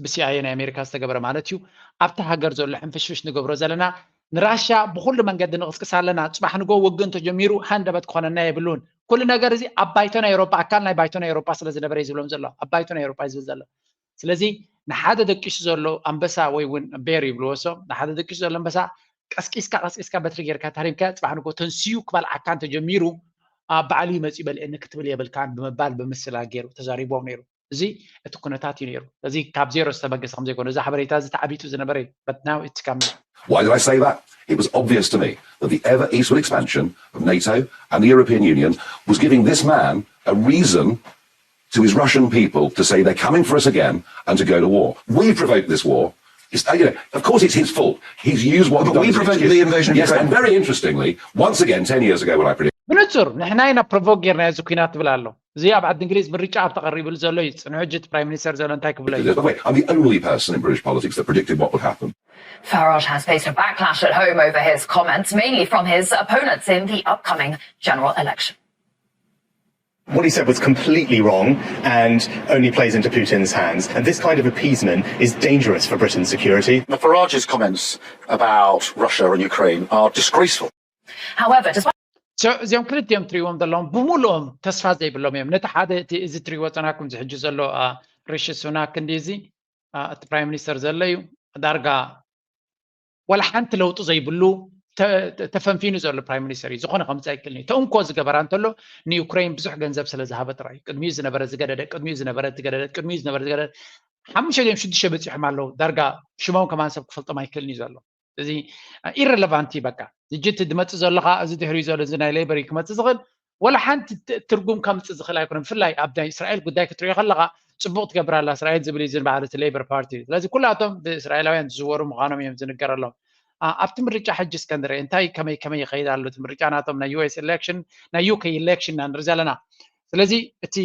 ብሲኣይኤ ናይ ኣሜሪካ ዝተገበረ ማለት እዩ። ኣብቲ ሃገር ዘሎ ሕንፍሽፍሽ ንገብሮ ዘለና ንራሽያ ብኩሉ መንገዲ ንቕስቅሳ ኣለና። ጽባሕ ንጎ ውግእ እንተጀሚሩ ሃንደበት ክኾነና የብሉን። ኩሉ ነገር እዚ ኣብ ባይቶ ናይ ኤውሮጳ፣ ኣካል ናይ ባይቶ ናይ ኤውሮጳ ስለ ዝነበረ እዩ ዝብሎም ዘሎ። ኣብ ባይቶ ናይ ኤውሮጳ እዩ ዝብል ዘሎ። ስለዚ ንሓደ ደቂሱ ዘሎ ኣንበሳ ወይ እውን ቤር ይብልዎ እሶም፣ ንሓደ ደቂሱ ዘሎ ኣንበሳ ቀስቂስካ ቀስቂስካ በትሪ ጌርካ ተሃሪምካ ጽባሕ ንጎ ተንስዩ ክበልዓካ እንተጀሚሩ ኣብ ባዕሉ ይመጽእ በልዕኒ ክትብል የብልካን ብምባል ብምስላ ገይሩ ተዛሪቦም ነይሩ። እዚ እቲ ኩነታት እዩ ነይሩ። እዚ ካብ ዜሮ ዝተበገሰ ከም ዘይኮነ እዚ ሓበሬታ እዚ ተዓቢጡ ዝነበረ እዩ። But now it's coming. Why did I say that? It was obvious to me that the ever eastward expansion of NATO and the European Union was giving this man a reason to his Russian people to say they're coming for us again and to go to war. We provoked this war. It's, uh, you know, of course, it's his fault. He's used what But we provoked the invasion of Yes, Ukraine. And very interestingly, once again, ten years ago when I predicted ብንጹር ንሕና ኢና ፕሮቮክ ጌርና እዚ ኩናት ትብል ኣሎ። እዚ ኣብ ዓዲ እንግሊዝ ምርጫ ኣብ ተቐሪብሉ ዘሎ እዩ። ጽንሑ ሕጂ እቲ ፕራይም ሚኒስተር ዘሎ እንታይ ክብሎ እዩ? By the way, I'm the only person in British politics that predicted what would happen. Farage has faced a backlash at home over his comments, mainly from his opponents in the upcoming general election. What he said was completely wrong and only plays into Putin's hands. And this kind of appeasement is dangerous for Britain's security. Farage's comments about Russia and Ukraine are disgraceful. However, despite So እዚኦም ክልቲኦም ትሪእዎም ዘለኹም ብምሉኦም ተስፋ ዘይብሎም እዮም። ነቲ ሓደ እቲ እዚ ትሪእዎ ጸናኩም ዝሕጂ ዘሎ ሪሺ ሱናክ ክንዲ እዚ እቲ ፕራይም ሚኒስተር ዘሎ እዩ። ዳርጋ ዋላ ሓንቲ ለውጢ ዘይብሉ ተፈንፊኑ ዘሎ ፕራይም ሚኒስተር እዩ። ዝኾነ ከምፅእ ኣይክእልን እዩ። ተእንኮ ዝገበራ እንተሎ ንዩክሬን ብዙሕ ገንዘብ ስለ ዝሃበ ጥራይ እዩ። ቅድሚኡ ዝነበረ ዝገደደ፣ ቅድሚኡ ዝነበረ ዝገደደ፣ ቅድሚኡ ዝነበረ ዝገደደ ሓሙሽተ ድዮም ሽዱሽተ በፂሖም ኣለዉ። ዳርጋ ሽሞም ከማን ሰብ ክፈልጦም ኣይክእልን እዩ ዘሎ። እዚ ኢረለቫንት እዩ በቃ። ሕጂ እቲ ዝመፅእ ዘሎ ከዓ እዚ ድሕሪኡ ዘሎ እዚ ናይ ሌበር እዩ ክመፅእ ዝኽእል። ዋላ ሓንቲ ትርጉም ከምፅእ ዝኽእል ኣይኮነን። ብፍላይ ኣብ ናይ እስራኤል ጉዳይ ክትሪኦ ከለኻ ፅቡቕ ትገብር ኣላ እስራኤል ዝብል እዩ ዝበሃል እቲ ሌበር ፓርቲ። ስለዚ ኩላቶም ብእስራኤላውያን ዝዝወሩ ምዃኖም እዮም ዝንገረሎም። ኣብቲ ምርጫ ሕጂ እስከ ንርኢ እንታይ ከመይ ከመይ ይኸይድ ኣሎ እቲ ምርጫ ናቶም ናይ ዩ ኤስ ኢሌክሽን ናይ ዩ ኬ ኢሌክሽን ኢና ንርኢ ዘለና። ስለዚ እቲ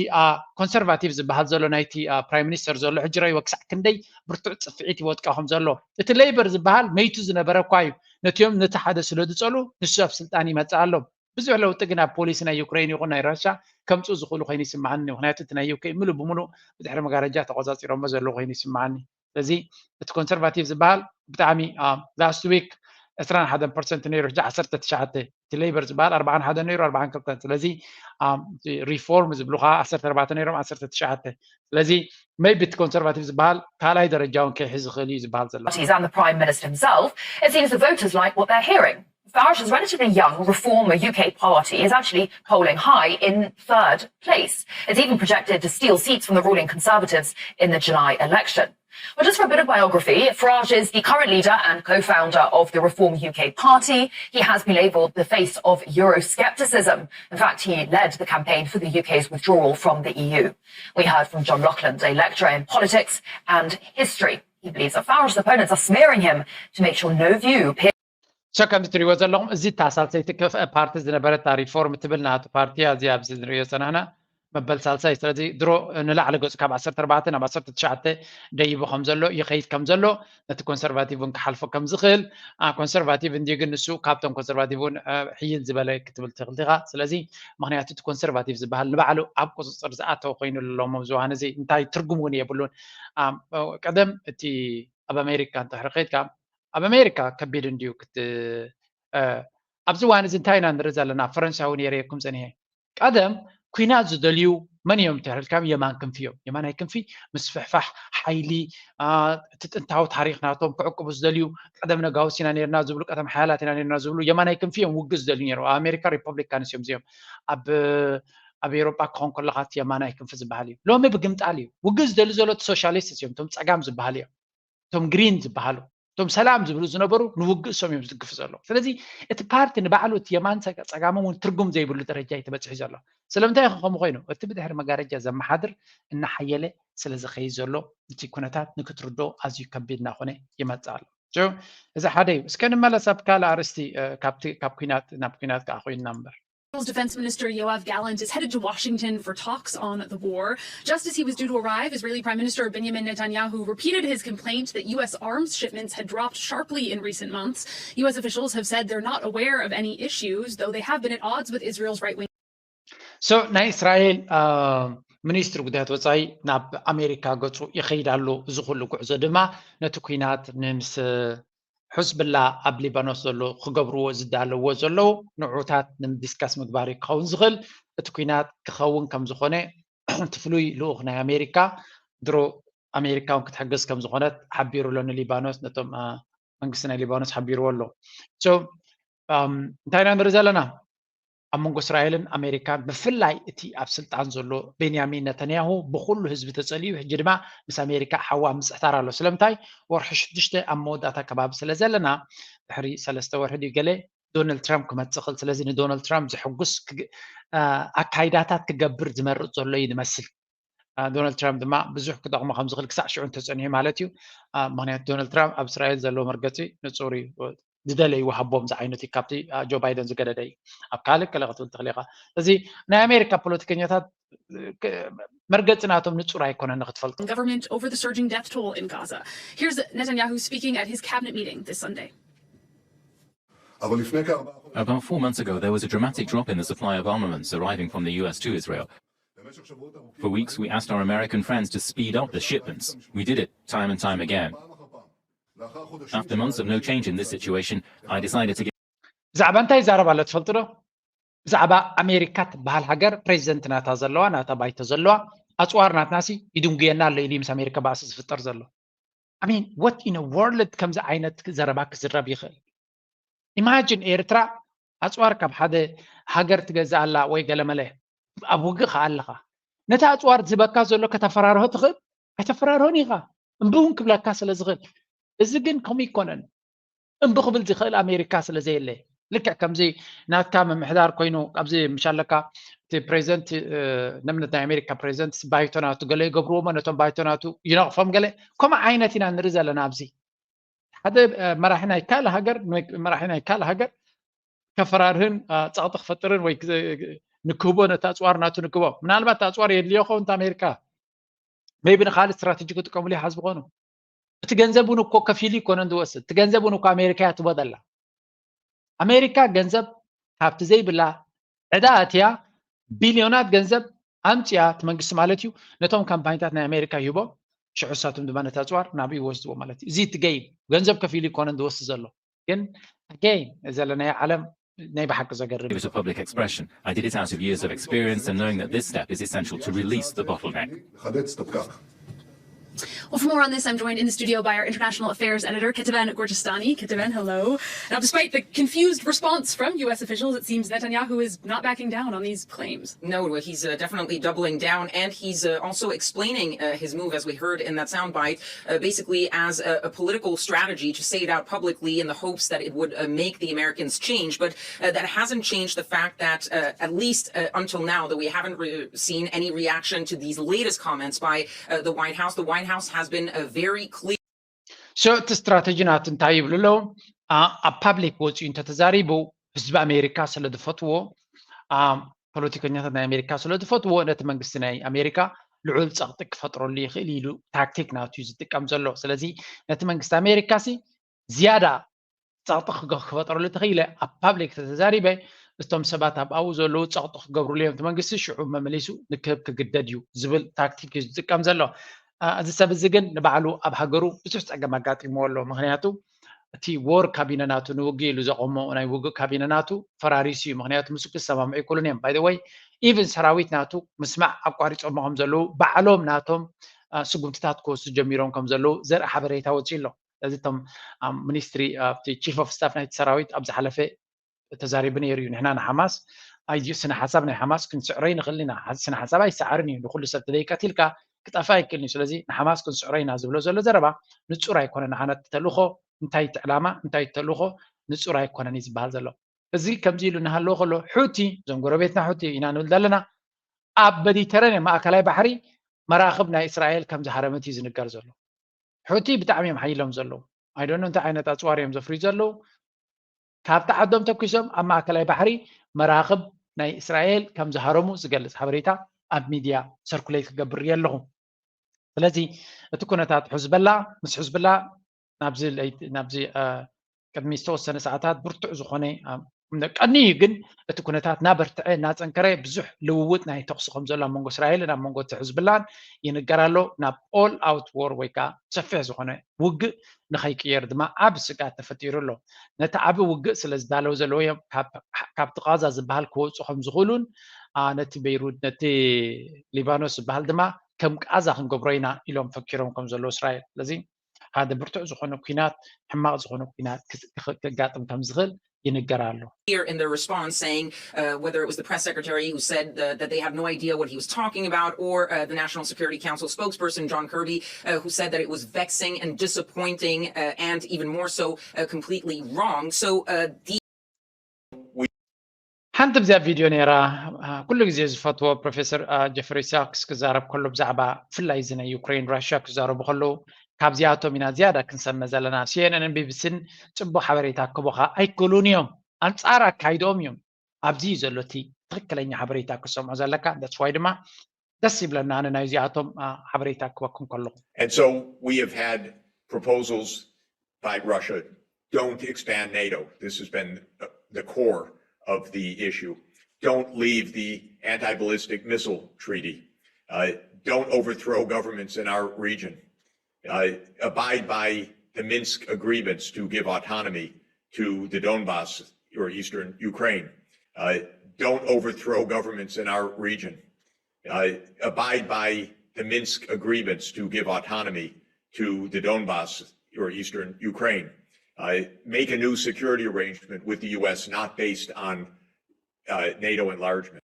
ኮንሰርቫቲቭ ዝበሃል ዘሎ ናይቲ ፕራይም ሚኒስተር ዘሎ ሕጂ ረእይዎ ክሳዕ ክንደይ ብርቱዕ ፅፍዒት ይወድቃ ከም ዘሎ። እቲ ሌበር ዝበሃል መይቱ ዝነበረ እኳ እዩ ነቲኦም ነቲ ሓደ ስለ ዝፀሉ ንሱ ኣብ ስልጣን ይመፅእ ኣሎ። ብዙሕ ለውጢ ግን ኣብ ፖሊሲ ናይ ዩክሬን ይኹን ናይ ራሻ ከምፅኡ ዝኽእሉ ኮይኑ ይስምዓኒ። ምክንያቱ እቲ ናይ ዩኬ ምሉእ ብምሉእ ብድሕሪ መጋረጃ ተቆፃፂሮሞ ዘለዉ ኮይኑ ይስምዓኒ። ስለዚ እቲ ኮንሰርቫቲቭ ዝበሃል ብጣዕሚ ላስት ዊክ ዕስራን ሓደን ፐርሰንት ነይሩ፣ ሕጂ ዓሰርተ ትሽዓተ። እቲ ሌበር ዝበሃል ኣርባዓን ሓደን ነይሩ፣ ኣርባዓን ክልተን። ስለዚ ሪፎርም ዝብሉ ከዓ ዓሰርተ ኣርባዕተ ነይሮም፣ ዓሰርተ ትሽዓተ። ስለዚ maybe እቲ ኮንሰርቫቲቭ ዝበሃል ካልኣይ ደረጃ እውን ከይሕዝ ይኽእል እዩ ዝበሃል ዘሎ። Parties and the Prime Minister himself, it seems the voters like what they're hearing. Farage's relatively young Reform U K party is actually polling high in third place. It's even projected to steal seats from the ruling Conservatives in the July election. Well, just for a bit of biography, Farage is the current leader and co founder of the Reform U K party. He has been labelled the face of Euroscepticism. In fact, he led the campaign for the U K's withdrawal from the E U. We heard from John Rockland, a lecturer in politics and history. He believes that Farage's opponents are smearing him to make sure no view So ከም እትሪእዎ ዘለኹም እዚ እታ ሳልሰይቲ ፓርቲ ዝነበረት ሪፎርም ትብል ናቱ ፓርቲ እያ። እዚ ኣብዚ ንሪኦ ዝፀናሕና መበል ሳልሳይ። ስለዚ ድሮ ንላዕሊ ገፁ ካብ ዓሰርተ ኣርባዕተ ናብ ዓሰርተ ትሽዓተ ደይቡ ከም ዘሎ ይኸይድ ከም ዘሎ ነቲ ኮንሰርቫቲቭ እውን ክሓልፎ ከም ዝኽእል ኮንሰርቫቲቭ እንዲ ግን ንሱ ካብቶም ኮንሰርቫቲቭ እውን ሕይል ዝበለ ክትብል ትኽእል ኢኻ። ስለዚ ምክንያቱ እቲ ኮንሰርቫቲቭ ዝበሃል ንባዕሉ ኣብ ቁፅፅር ዝኣተወ ኮይኑ ኣሎ ኣብዚ እዋን እዚ እንታይ ትርጉም እውን የብሉን። ቀደም እቲ ኣብ ኣሜሪካ እንተሕሪ ከይድካ ኣብ ኣሜሪካ ከቢድ እንድዩ ክት ኣብዚ እዋን እዚ እንታይ ኢና ንርኢ ዘለና? ፈረንሳ እውን የርእየኩም ፀኒሐ። ቀደም ኩናት ዝደልዩ መን እዮም ተልካም? የማን ክንፊ እዮም። የማናይ ክንፊ ምስፍሕፋሕ ሓይሊ፣ እቲ ጥንታዊ ታሪኽ ናቶም ክዕቅቡ ዝደልዩ፣ ቀደም ነጋውስ ኢና ነርና ዝብሉ፣ ቀደም ሓያላት ኢና ነርና ዝብሉ የማናይ ክንፊ እዮም ውግእ ዝደልዩ ነይሩ። ኣብ ኣሜሪካ ሪፐብሊካንስ እዮም እዚኦም። ኣብ ኣብ ኤሮጳ ክኾን ከለኻ እቲ የማናይ ክንፊ ዝበሃል እዩ። ሎሚ ብግምጣል እዩ ውግእ ዝደሊ ዘሎ፣ እቲ ሶሻሊስት እዮም፣ እቶም ጸጋም ዝበሃል እዮም። እቶም ግሪን ዝበሃሉ፣ እቶም ሰላም ዝብሉ ዝነበሩ ንውግእ እሶም እዮም ዝድግፉ ዘለዉ። ስለዚ እቲ ፓርቲ ንባዕሉ እቲ የማን ጸጋሞም እውን ትርጉም ዘይብሉ ደረጃ እዩ ተበጺሑ ዘሎ። ስለምንታይ ከምኡ ኮይኑ? እቲ ብድሕሪ መጋረጃ ዘመሓድር እናሓየለ ስለ ዝኸይድ ዘሎ፣ እቲ ኩነታት ንክትርዶ ኣዝዩ ከቢድ እናኾነ ይመጽእ ኣሎ። እዚ ሓደ እዩ። እስከ ንመለስ ኣብ ካልእ ኣርእስቲ፣ ካብቲ ካብ ኩናት ናብ ኩናት ከዓ ኮይንና እምበር። Israel's Defense Minister Yoav Gallant is headed to Washington for talks on the war. Just as he was due to arrive, Israeli Prime Minister Benjamin Netanyahu repeated his complaint that U S arms shipments had dropped sharply in recent months. U S officials have said they're not aware of any issues, though they have been at odds with Israel's right wing. So ናይ እስራኤል ሚኒስትሪ ጉዳያት ወፃኢ ናብ ኣሜሪካ ገፁ ይኸይድ ኣሎ። እዚ ኩሉ ጉዕዞ ድማ ነቲ ኩናት ንምስ ሕዝብላ ኣብ ሊባኖስ ዘሎ ክገብርዎ ዝዳለዎ ዘለዉ ንዑታት ንምድስካስ ምግባር ክኸውን ዝኽእል እቲ ኩናት ክኸውን ከም ዝኾነ እቲ ፍሉይ ልኡኽ ናይ ኣሜሪካ ድሮ ኣሜሪካ እውን ክትሕግዝ ከም ዝኾነት ሓቢሩ ኣሎ። ንሊባኖስ ነቶም መንግስቲ ናይ ሊባኖስ ሓቢርዎ ኣሎ። So እንታይ ኢና ንርኢ ዘለና? ኣብ መንጎ እስራኤልን ኣሜሪካን ብፍላይ እቲ ኣብ ስልጣን ዘሎ ቤንያሚን ነተንያሁ ብኩሉ ህዝቢ ተጸልዩ ሕጂ ድማ ምስ ኣሜሪካ ሓዋ ምጽሕታር ኣሎ። ስለምንታይ? ወርሒ ሽዱሽተ ኣብ መወዳእታ ከባቢ ስለ ዘለና ድሕሪ ሰለስተ ወርሒ ድዩ ገለ ዶናልድ ትራምፕ ክመጽእ ክእል። ስለዚ ንዶናልድ ትራምፕ ዘሐጉስ ኣካይዳታት ክገብር ዝመርጽ ዘሎ እዩ ዝመስል። ዶናልድ ትራምፕ ድማ ብዙሕ ክጠቕሞ ከም ዝኽእል ክሳዕ ሽዑ እንተጸኒሑ ማለት እዩ። ምክንያቱ ዶናልድ ትራምፕ ኣብ እስራኤል ዘለዎ መርገጺ ንጹር እዩ። ዝደለይዎ ሃቦም ዝዓይነቱ እዩ። ካብቲ ጆ ባይደን ዝገደደ እዩ። ኣብ ካልእ ገለ ክትብል ትኽእል ኢኻ። እዚ ናይ ኣሜሪካ ፖለቲከኛታት መርገጺ ናቶም ንጹር ኣይኮነን ንክትፈልጦ። Government over the surging death toll in Gaza. Here's Netanyahu speaking at his cabinet meeting this Sunday. About four months ago, there was a dramatic drop in the supply of armaments arriving from the U S to Israel. For weeks, we asked our American friends to speed up the shipments. We did it time and time again. After months of no change in this situation, I decided to get ብዛዕባ እንታይ ይዛረብ ኣሎ ትፈልጡ ዶ? ብዛዕባ ኣሜሪካ ትበሃል ሃገር ፕሬዚደንት ናታ ዘለዋ፣ ናታ ባይቶ ዘለዋ፣ ኣፅዋር ናትናሲ ይድንጉየና ኣሎ ኢሉ ምስ ኣሜሪካ ባእሲ ዝፍጠር ዘሎ። I mean, what in a world ከምዚ ዓይነት ዘረባ ክዝረብ ይኽእል? Imagine ኤርትራ ኣፅዋር ካብ ሓደ ሃገር ትገዝእ ኣላ ወይ ገለመለ ኣብ ውግእ ከኣ ኣለኻ። ነቲ ኣፅዋር ዝህበካ ዘሎ ከተፈራርሆ ትኽእል? ኣይተፈራርሆን ኢኻ። እምቢ እውን ክብለካ ስለ ዝኽእል። እዚ ግን ከምኡ ኣይኮነን። እምቢ ክብል ዝኽእል ኣሜሪካ ስለ ዘየለ። ልክዕ ከምዚ ናትካ ምምሕዳር ኮይኑ ኣብዚ ምሻለካ እቲ ፕሬዚደንት ንኣብነት ናይ ኣሜሪካ ፕሬዚደንት ባይቶ ናቱ ገለ ይገብርዎ እሞ ነቶም ባይቶ ናቱ ይነቕፎም ገለ ከምኡ ዓይነት ኢና ንርኢ ዘለና ኣብዚ ሓደ መራሒ ናይ ካልእ ሃገር መራሒ ናይ ካልእ ሃገር ከፈራርህን ፀቕጢ ክፈጥርን ወይ ንክህቦ ነቲ ኣፅዋር ናቱ ንክህቦ ምናልባት ኣፅዋር የድልዮ ከውን ኣሜሪካ maybe ንካልእ ስትራቴጂ ክጥቀሙሉ ይሓስቡ ኮኑ እቲ ገንዘብ እውን እኮ ከፊሉ ይኮነን ዝወስድ እቲ ገንዘብ እውን እኮ ኣሜሪካ እያ ትቦ ዘላ ኣሜሪካ ገንዘብ ካብቲ ዘይብላ ዕዳ ኣትያ ቢልዮናት ገንዘብ ኣምፅያ እቲ መንግስቲ ማለት እዩ ነቶም ካምፓኒታት ናይ ኣሜሪካ ይህቦም ሽዑ ሳቶም ድማ ነቲ ኣፅዋር ናብ ይወስድዎ ማለት እዩ እዚ እቲ ገይም ገንዘብ ከፊሉ ይኮነን ዝወስድ ዘሎ ግን again ዘለናዮ ዓለም ናይ ብሓቂ ዘገርም It was a public expression. I did it out of years of experience and knowing that this step is essential to release the bottleneck. Well, for more on this, I'm joined in the studio by our international affairs editor, Ketiben Gorgestani. Ketiben, hello. Now, despite the confused response from U S officials, it seems Netanyahu is not backing down on these claims. No, he's uh, definitely doubling down, and he's uh, also explaining uh, his move, as we heard in that soundbite, uh, basically as a, a, political strategy to say it out publicly in the hopes that it would uh, make the Americans change. But uh, that hasn't changed the fact that, uh, at least uh, until now, that we haven't re- seen any reaction to these latest comments by uh, the White House. The White House has been uh, very clear. So እቲ ስትራተጂ ናቱ እንታይ ይብሉ ኣለዉ? ኣብ ፓብሊክ ወፂኡ እንተተዛሪቡ ህዝቢ ኣሜሪካ ስለ ዝፈትዎ ፖለቲከኛታት ናይ ኣሜሪካ ስለ ዝፈትዎ ነቲ መንግስቲ ናይ ኣሜሪካ ልዑል ፀቕጢ ክፈጥረሉ ይኽእል ኢሉ ታክቲክ ናቱ እዩ ዝጥቀም ዘሎ። ስለዚ ነቲ መንግስቲ ኣሜሪካ ሲ ዝያዳ ፀቕጢ ክፈጥረሉ ተኽኢለ ኣብ ፓብሊክ ተተዛሪበ እቶም ሰባት ኣብ ኣብኡ ዘለዉ ፀቕጢ ክገብሩሉ እዮም እቲ መንግስቲ ሽዑ መመሊሱ ንክህብ ክግደድ እዩ ዝብል ታክቲክ እዩ ዝጥቀም ዘሎ። እዚ ሰብ እዚ ግን ንባዕሉ ኣብ ሃገሩ ብዙሕ ፀገም ኣጋጢምዎ ኣሎ። ምክንያቱ እቲ ዎር ካቢነ ናቱ ንውግእ ኢሉ ዘቆሞ ናይ ውግእ ካቢነ ናቱ ፈራሪሱ እዩ። ምክንያቱ ምስኡ ክሰማምዑ ኣይክእሉን እዮም። By the way ኢቭን ሰራዊት ናቱ ምስማዕ ኣቋሪጾሞ ከም ዘለዉ፣ ባዕሎም ናቶም ስጉምትታት ክወስዱ ጀሚሮም ከም ዘለዉ ዘርኢ ሓበሬታ ወፂኡ ኣሎ። ስለዚ እቶም ሚኒስትሪ ኣብቲ ቺፍ ኦፍ ስታፍ ናይቲ ሰራዊት ኣብ ዝሓለፈ ተዛሪቡ ነይሩ እዩ። ንሕና ንሓማስ ኣይ ስነ ሓሳብ ናይ ሓማስ ክንስዕሮ ይንኽእል ኢና። ስነ ሓሳብ ኣይሰዓርን እዩ። ንኩሉ ሰብ ተደይቀቲልካ ክጠፋ ኣይክእልን እዩ። ስለዚ ንሓማስ ክንስዕሮ ኢና ዝብሎ ዘሎ ዘረባ ንጹር ኣይኮነን። ንዓና እቲ ተልእኾ እንታይ እቲ ዕላማ እንታይ እቲ ተልእኾ ንጹር ኣይኮነን እዩ ዝበሃል ዘሎ። እዚ ከምዚ ኢሉ እናሃለወ ከሎ ሑቲ እዞም ጎረቤትና ሑቲ ኢና ንብል ዘለና ኣብ መዲተራንያን ማእከላይ ባሕሪ መራኽብ ናይ እስራኤል ከም ዝሃረመት እዩ ዝንገር ዘሎ። ሑቲ ብጣዕሚ እዮም ሓይሎም ዘለዉ። ኣይደኖ እንታይ ዓይነት ኣፅዋር እዮም ዘፍርዩ ዘለዉ። ካብቲ ዓዶም ተኪሶም ኣብ ማእከላይ ባሕሪ መራኽብ ናይ እስራኤል ከም ዝሃረሙ ዝገልፅ ሓበሬታ ኣብ ሚድያ ሰርኩሌት ክገብር ሪኦ ኣለኹ። ስለዚ እቲ ኩነታት ሕዝበላ ምስ ሕዝብላ ናብዚ ለይቲ ናብዚ ቅድሚ ዝተወሰነ ሰዓታት ብርቱዕ ዝኾነ ቀንዩ ግን እቲ ኩነታት እናበርትዐ እናፀንከረ ብዙሕ ልውውጥ ናይ ተኩሲ ከም ዘሎ ኣብ መንጎ እስራኤልን ኣብ መንጎ እቲ ሕዝብላን ይንገር ኣሎ። ናብ ኦል ኣውት ዎር ወይ ከዓ ሰፊሕ ዝኾነ ውግእ ንኸይቅየር ድማ ዓብ ስግኣት ተፈጢሩ ኣሎ። ነቲ ዓብ ውግእ ስለ ዝዳለዉ ዘለዉ እዮም ካብቲ ቃዛ ዝበሃል ክወፁ ከም ዝኽእሉን ነቲ ቤይሩት ነቲ ሊባኖስ ዝበሃል ድማ ከም ቃዛ ክንገብሮ ኢና ኢሎም ፈኪሮም ከም ዘለዉ እስራኤል። ስለዚ ሓደ ብርቱዕ ዝኾነ ኩናት ሕማቕ ዝኾነ ኩናት ከጋጥም ከም ዝኽእል ይንገር ኣሎ። Here in their response saying uh, whether it was the press secretary who said uh, that they have no idea what he was talking about or uh, the National Security Council spokesperson John Kirby uh, who said that it was vexing and disappointing uh, and even more so uh, completely wrong. So uh, the ሓንቲ ብዚኣ ቪድዮ ነይራ ኩሉ ግዜ ዝፈትዎ ፕሮፌሰር ጀፍሪ ሳክስ ክዛረብ ከሎ ብዛዕባ ብፍላይ እዚ ናይ ዩክሬን ራሽያ ክዛረቡ ከለዉ ካብዚኣቶም ኢና ዝያዳ ክንሰመ ዘለና። ሲኤንኤንን ቢቢሲን ፅቡቅ ሓበሬታ ክህቡኻ ኣይክእሉን እዮም። ኣንፃር ኣካይድኦም እዮም ኣብዚ እዩ ዘሎ እቲ ትኽክለኛ ሓበሬታ ክሰምዖ ዘለካ። That's why ድማ ደስ ይብለና ኣነ ናይዚኣቶም ሓበሬታ ክህበኩም ከለኹ። And so we have had proposals by Russia, don't expand NATO. This has been the core of the issue. Don't leave the anti-ballistic missile treaty. Uh, don't overthrow governments in our region. Uh, abide by the Minsk agreements to give autonomy to the Donbass or eastern Ukraine. Uh, don't overthrow governments in our region. Uh, abide by the Minsk agreements to give autonomy to the Donbass or eastern Ukraine. Uh, make a new security arrangement with the U S not based on uh, NATO enlargement.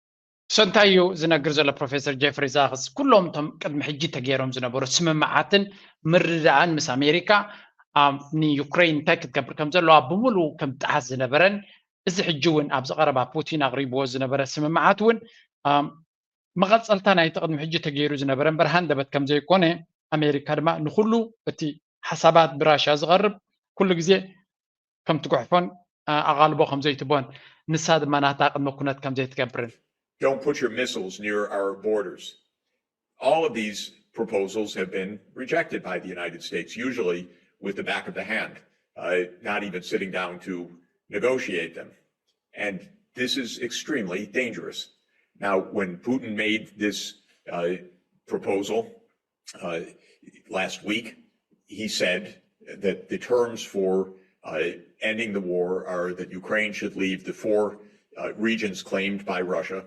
So እንታይ እዩ ዝነግር ዘሎ ፕሮፌሰር ጀፍሪ ሳክስ? ኩሎም እቶም ቅድሚ ሕጂ ተገይሮም ዝነበሩ ስምምዓትን ምርድዳእን ምስ ኣሜሪካ ንዩክሬን እንታይ ክትገብር ከም ዘለዋ ብምሉኡ ከም ጥሓስ ዝነበረን እዚ ሕጂ እውን ኣብዚ ቀረባ ፑቲን ኣቕሪብዎ ዝነበረ ስምምዓት እውን መቐፀልታ ናይቲ ቅድሚ ሕጂ ተገይሩ ዝነበረ እምበር ሃንደበት ከም ዘይኮነ ኣሜሪካ ድማ ንኩሉ እቲ ሓሳባት ብራሽያ ዝቐርብ ኩሉ ግዜ ከም ትጉሕፎን ኣቓልቦ ከም ዘይትቦን ንሳ ድማ ናታ ቅድመ ኩነት ከም ዘይትገብርን Don't put your missiles near our borders. All of these proposals have been rejected by the United States, usually with the back of the hand, uh, not even sitting down to negotiate them. And this is extremely dangerous. Now, when Putin made this uh, proposal uh, last week, he said that the terms for uh, ending the war are that Ukraine should leave the four uh, regions claimed by Russia,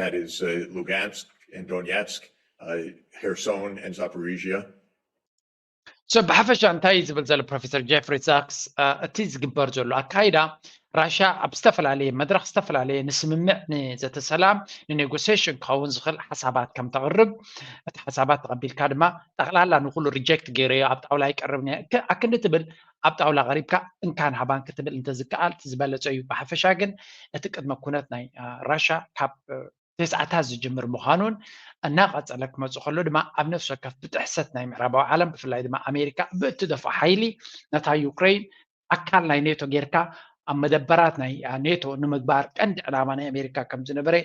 that is uh, Lugansk and Donetsk, uh, Kherson and Zaporizhia. So ብሓፈሻ እንታይ እዩ ዝብል ዘሎ ፕሮፌሰር ጀፍሪ ሳክስ እቲ ዝግበር ዘሎ ኣካይዳ ራሽያ ኣብ ዝተፈላለየ መድረኽ ዝተፈላለየ ንስምምዕ ንዘተ ሰላም ንኔጎሲሽን ክኸውን ዝኽእል ሓሳባት ከም ተቕርብ እቲ ሓሳባት ተቐቢልካ ድማ ጠቕላላ ንኩሉ ሪጀክት ገይረዮ ኣብ ጣውላ ይቀርብ ኣክንዲ ትብል ኣብ ጣውላ ቀሪብካ እንካን ሃባን ክትብል እንተዝከኣል ዝበለፀ እዩ። ብሓፈሻ ግን እቲ ቅድመ ኩነት ናይ ራሽያ ካብ ተስዓታት ዝጅምር ምዃኑን እናቐፀለ ክመፅእ ከሎ ድማ ኣብ ነፍሲ ወከፍ ብጥሕሰት ናይ ምዕራባዊ ዓለም ብፍላይ ድማ ኣሜሪካ ብእትደፍኦ ሓይሊ ነታ ዩክሬን ኣካል ናይ ኔቶ ጌርካ ኣብ መደበራት ናይ ኔቶ ንምግባር ቀንዲ ዕላማ ናይ ኣሜሪካ ከም ዝነበረ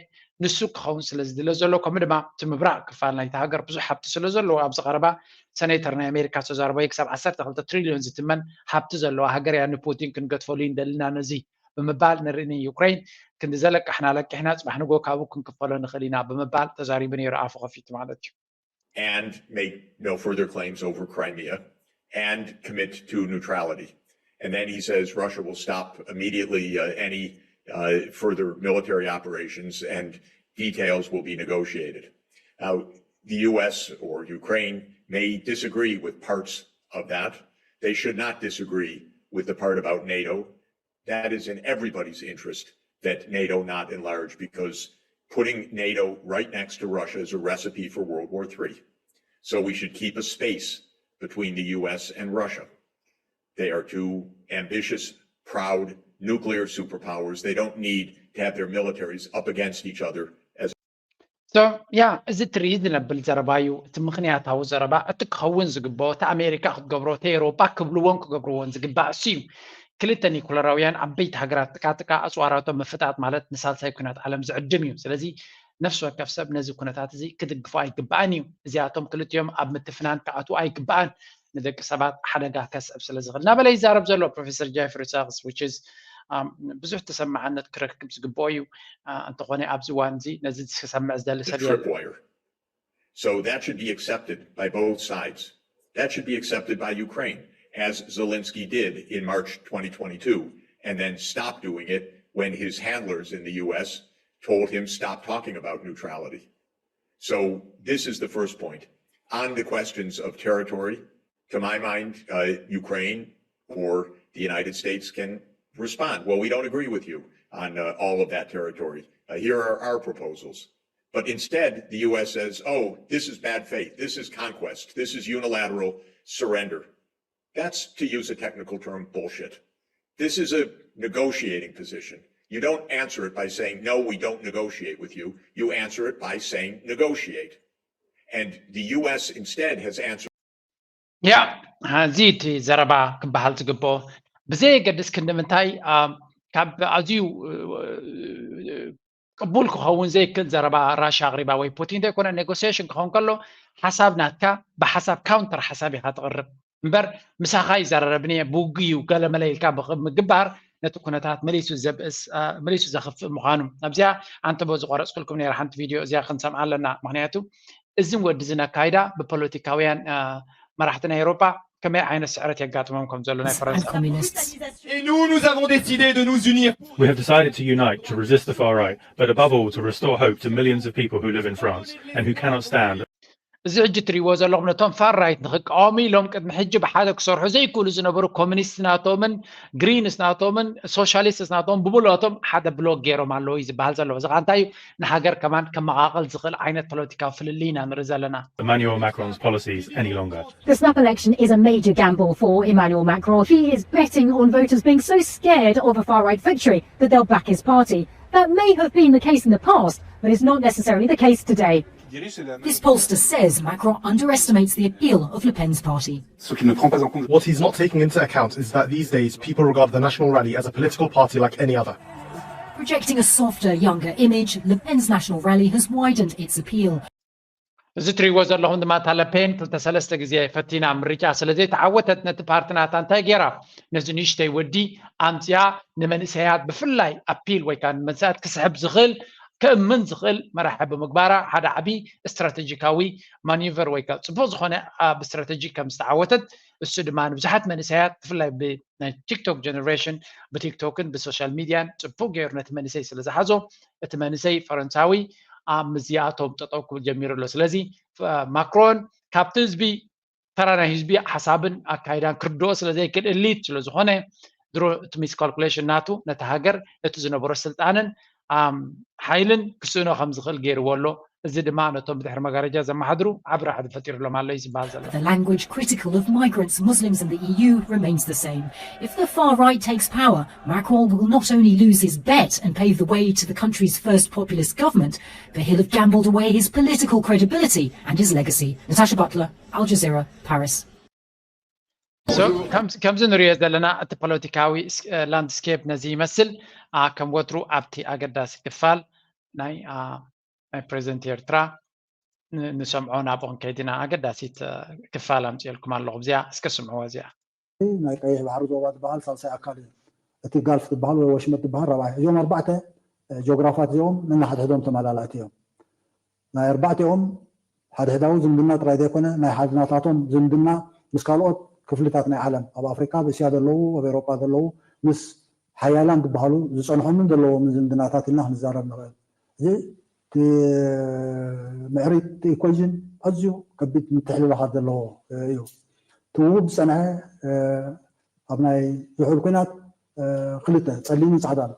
ንሱ ክኸውን ስለ ዝድለ ዘሎ ከምኡ ድማ እቲ ምብራቕ ክፋል ናይቲ ሃገር ብዙሕ ሃብቲ ስለ ዘለዎ ኣብዚ ቀረባ ሰኔተር ናይ ኣሜሪካ ዝተዛረቦ ክሳብ ዓሰርተ ክልተ ትሪልዮን ዝትመን ሃብቲ ዘለዋ ሃገር እያ ንፑቲን ክንገድፈሉ ይንደልና ነዚ ብምባል ንርኢ ንዩክሬን ክንዲ ዘለቃሕና ለቂሕና ፅባሕ ንጎ ካብኡ ክንክፈሎ ንኽእል ኢና ብምባል ተዛሪቡ ነይሩ ኣፉ ከፊቱ ማለት እዩ። And make no further claims over Crimea and commit to neutrality. And then he says Russia will stop immediately uh, any uh, further military operations and details will be negotiated. Now, the U S or Ukraine may disagree with parts of that. They should not disagree with the part about NATO. That is in everybody's interest that NATO not enlarge, because putting NATO right next to Russia is a recipe for World War Three. So we should keep a space between the U S and Russia. They are two ambitious, proud nuclear superpowers. They don't need to have their militaries up against each other as So yeah, እዚ ትርኢ ዝነብል ዘረባ እዩ። እቲ ምኽንያታዊ ዘረባ፣ እቲ ክኸውን ዝግብኦ፣ እቲ ኣሜሪካ ክትገብሮ፣ እቲ ኤውሮጳ ክብልዎን ክገብርዎን ዝግባእ እሱ እዩ። ክልተ ኒኩለራውያን ዓበይቲ ሃገራት ጥቃጥቃ ኣፅዋራቶም ምፍጣጥ ማለት ንሳልሳይ ኩናት ዓለም ዝዕድም እዩ። ስለዚ ነፍሲ ወከፍ ሰብ ነዚ ኩነታት እዚ ክድግፎ ኣይግባእን እዩ። እዚኣቶም ክልቲኦም ኣብ ምትፍናን ክኣትዉ ኣይግባእን። ንደቂ ሰባት ሓደጋ ከስዕብ ስለ ዝኽእል እናበለ ይዛረብ ዘሎ ፕሮፌሰር ጀፍሪ ሳክስ፣ which is ብዙሕ ተሰማዕነት ክረክብ ዝግብኦ እዩ። እንተኾነ ኣብዚ እዋን እዚ ነዚ ክሰምዕ ዝደሊ ሰብ የለን። So that should be accepted by both sides. That should be accepted by Ukraine, as Zelensky did in March twenty twenty-two, and then stopped doing it when his handlers in the U S told him stop talking about neutrality. So this is the first point. On the questions of territory, to my mind, uh, Ukraine or the United States can respond. Well, we don't agree with you on uh, all of that territory. Uh, here are our proposals. But instead, the U S says, oh, this is bad faith. This is conquest. This is unilateral surrender. That's, to use a technical term, bullshit. This is a negotiating position. You don't answer it by saying, no, we don't negotiate with you. You answer it by saying, negotiate. And the U S instead has answered. ያ፣ እዚ እቲ ዘረባ ክበሃል ዝግብኦ። ብዘየገድስ ክንዲ ምንታይ፣ ካብ ኣዝዩ ቅቡል ክኸውን ዘይክእል ዘረባ ራሻ ኣቕሪባ ወይ ፑቲን ዘይኮነ፣ ኔጎሲዬሽን ክኸውን ከሎ ሓሳብ ናትካ ብሓሳብ ካውንተር ሓሳብ ኢኻ ትቕርብ እምበር፣ ምሳኻ ይዘራረብን እየ ብውግእ እዩ ገለመለ ኢልካ ምግባር ነቲ ኩነታት መሊሱ ዘብእስ መሊሱ ዘኽፍእ ምዃኑ። ኣብዚኣ ኣንተቦ ዝቆረፅኩልኩም ነይረ ሓንቲ ቪድዮ፣ እዚኣ ክንሰምዓ ኣለና። ምክንያቱ እዝን ወዲ ዝን ኣካይዳ ብፖለቲካውያን መራሕቲ ናይ ኤውሮጳ ከመይ ዓይነት ስዕረት የጋጥሞም ከም ዘሎ ናይ ፈረንሳ Et nous, nous avons décidé de nous unir. We have decided to unite, to resist the far right, but above all to restore hope to millions of people who live in France and who cannot stand. እዚ ሕጂ እትሪእዎ ዘለኹም ነቶም ፋር ራይት ንክቃወሙ ኢሎም ቅድሚ ሕጂ ብሓደ ክሰርሑ ዘይክእሉ ዝነበሩ ኮሚኒስት ናቶምን ግሪንስ ናቶምን ሶሻሊስትስ ናቶም ብብሎቶም ሓደ ብሎክ ገይሮም ኣለዉ እዩ ዝበሃል ዘሎ። እዚ ከዓ እንታይ እዩ? ንሃገር ከማን ከመቓቐል ዝኽእል ዓይነት ፖለቲካዊ ፍልልይ ኢና ንርኢ ዘለና። Emmanuel Macron's policies any longer. The snap election is a major gamble for Emmanuel Macron. He is betting on voters being so scared of a far right victory that they'll back his party. That may have been the case in the past, but it's not necessarily the case today. This pollster says Macron underestimates the appeal of Le Pen's party. Ce qu'il ne prend pas en compte. What he's not taking into account is that these days people regard the National Rally as a political party like any other. Projecting a softer, younger image, Le Pen's National Rally has widened its appeal. እዚ እትሪእዎ ዘለኹም ድማ እታ ለፔን ክልተ ሰለስተ ግዜ ፈቲና ምርጫ ስለ ዘይተዓወተት ነቲ ፓርቲ ናታ እንታይ ገይራ? ነዚ ንእሽተይ ወዲ ኣምፅኣ ንመንእሰያት ብፍላይ ኣፒል ወይ ከዓ ንመንእሰያት ክስሕብ ዝኽእል ከእምን ዝኽእል መራሒ ብምግባራ ሓደ ዓብዪ ስትራቴጂካዊ ማኒቨር ወይ ከዓ ፅቡቅ ዝኾነ ኣብ ስትራቴጂ ከም ዝተዓወተት እሱ ድማ ንብዙሓት መንእሰያት ብፍላይ ብናይ ቲክቶክ ጀነሬሽን ብቲክቶክን ብሶሻል ሚድያን ፅቡቅ ገይሩ ነቲ መንእሰይ ስለ ዝሓዞ እቲ መንእሰይ ፈረንሳዊ ኣብ ምዝያቶም ጠጠው ክብል ጀሚሩ ኣሎ። ስለዚ ማክሮን ካብቲ ህዝቢ ተራ ናይ ህዝቢ ሓሳብን ኣካይዳን ክርድኦ ስለ ዘይክእል ኤሊት ስለ ዝኾነ ድሮ እቲ ሚስካልኩሌሽን ናቱ ነቲ ሃገር ነቲ ዝነበሮ ስልጣንን ሓይልን ክስእኖ ከም ዝኽእል ገይርዎ ኣሎ። እዚ ድማ ነቶም ብድሕሪ መጋረጃ ዘመሓድሩ ዓቢ ራዕዲ ፈጢሩሎም ኣሎ እዩ ዝበሃል ዘሎ። The language critical of migrants, Muslims and the E U remains the same. If the far right takes power, Macron will not only lose his bet and pave the way to the country's first populist government, but he'll have gambled away his political credibility and his legacy. Natasha Butler, Al Jazeera, Paris. ከምዚ ንሪኦ ዘለና እቲ ፖለቲካዊ ላንድስኬፕ ነዚ ይመስል። ከም ወትሩ ኣብቲ ኣገዳሲ ክፋል ናይ ናይ ፕሬዚደንት ኤርትራ ንሰምዖ ናብኡ ክንከይድ ኢና። ኣገዳሲት ክፋል ኣምፅኤልኩም ኣለኹ። እዚኣ እስከ ስምዕዎ። እዚኣ ናይ ቀይሕ ባሕሪ ዞባ ዝበሃል ሳልሳይ ኣካል እዩ። እቲ ጋልፍ ዝበሃል ወይ ወሽመጥ ዝበሃል ራብዓይ። እዚኦም ኣርባዕተ ጂኦግራፋት እዚኦም ነንሓድሕዶም ተመላላእቲ እዮም። ናይ ኣርባዕቲኦም ሓድሕዳዊ ዝምድና ጥራይ ዘይኮነ ናይ ሓድናታቶም ዝምድና ምስ ካልኦት ክፍልታት ናይ ዓለም ኣብ ኣፍሪካ ኣብ እስያ ዘለዉ ኣብ ኤውሮጳ ዘለዉ ምስ ሓያላን ዝበሃሉ ዝፀንሖምን ዘለዎምን ዝምድናታት ኢልና ክንዛረብ ንኽእል። እዚ ምዕሪት ኢኮጅን ኣዝዩ ከቢድ ምትሕልላኻት ዘለዎ እዩ። ትውብ ዝፀንሐ ኣብ ናይ ዝሑል ኩናት ክልተ ጸሊምን ጻዕዳን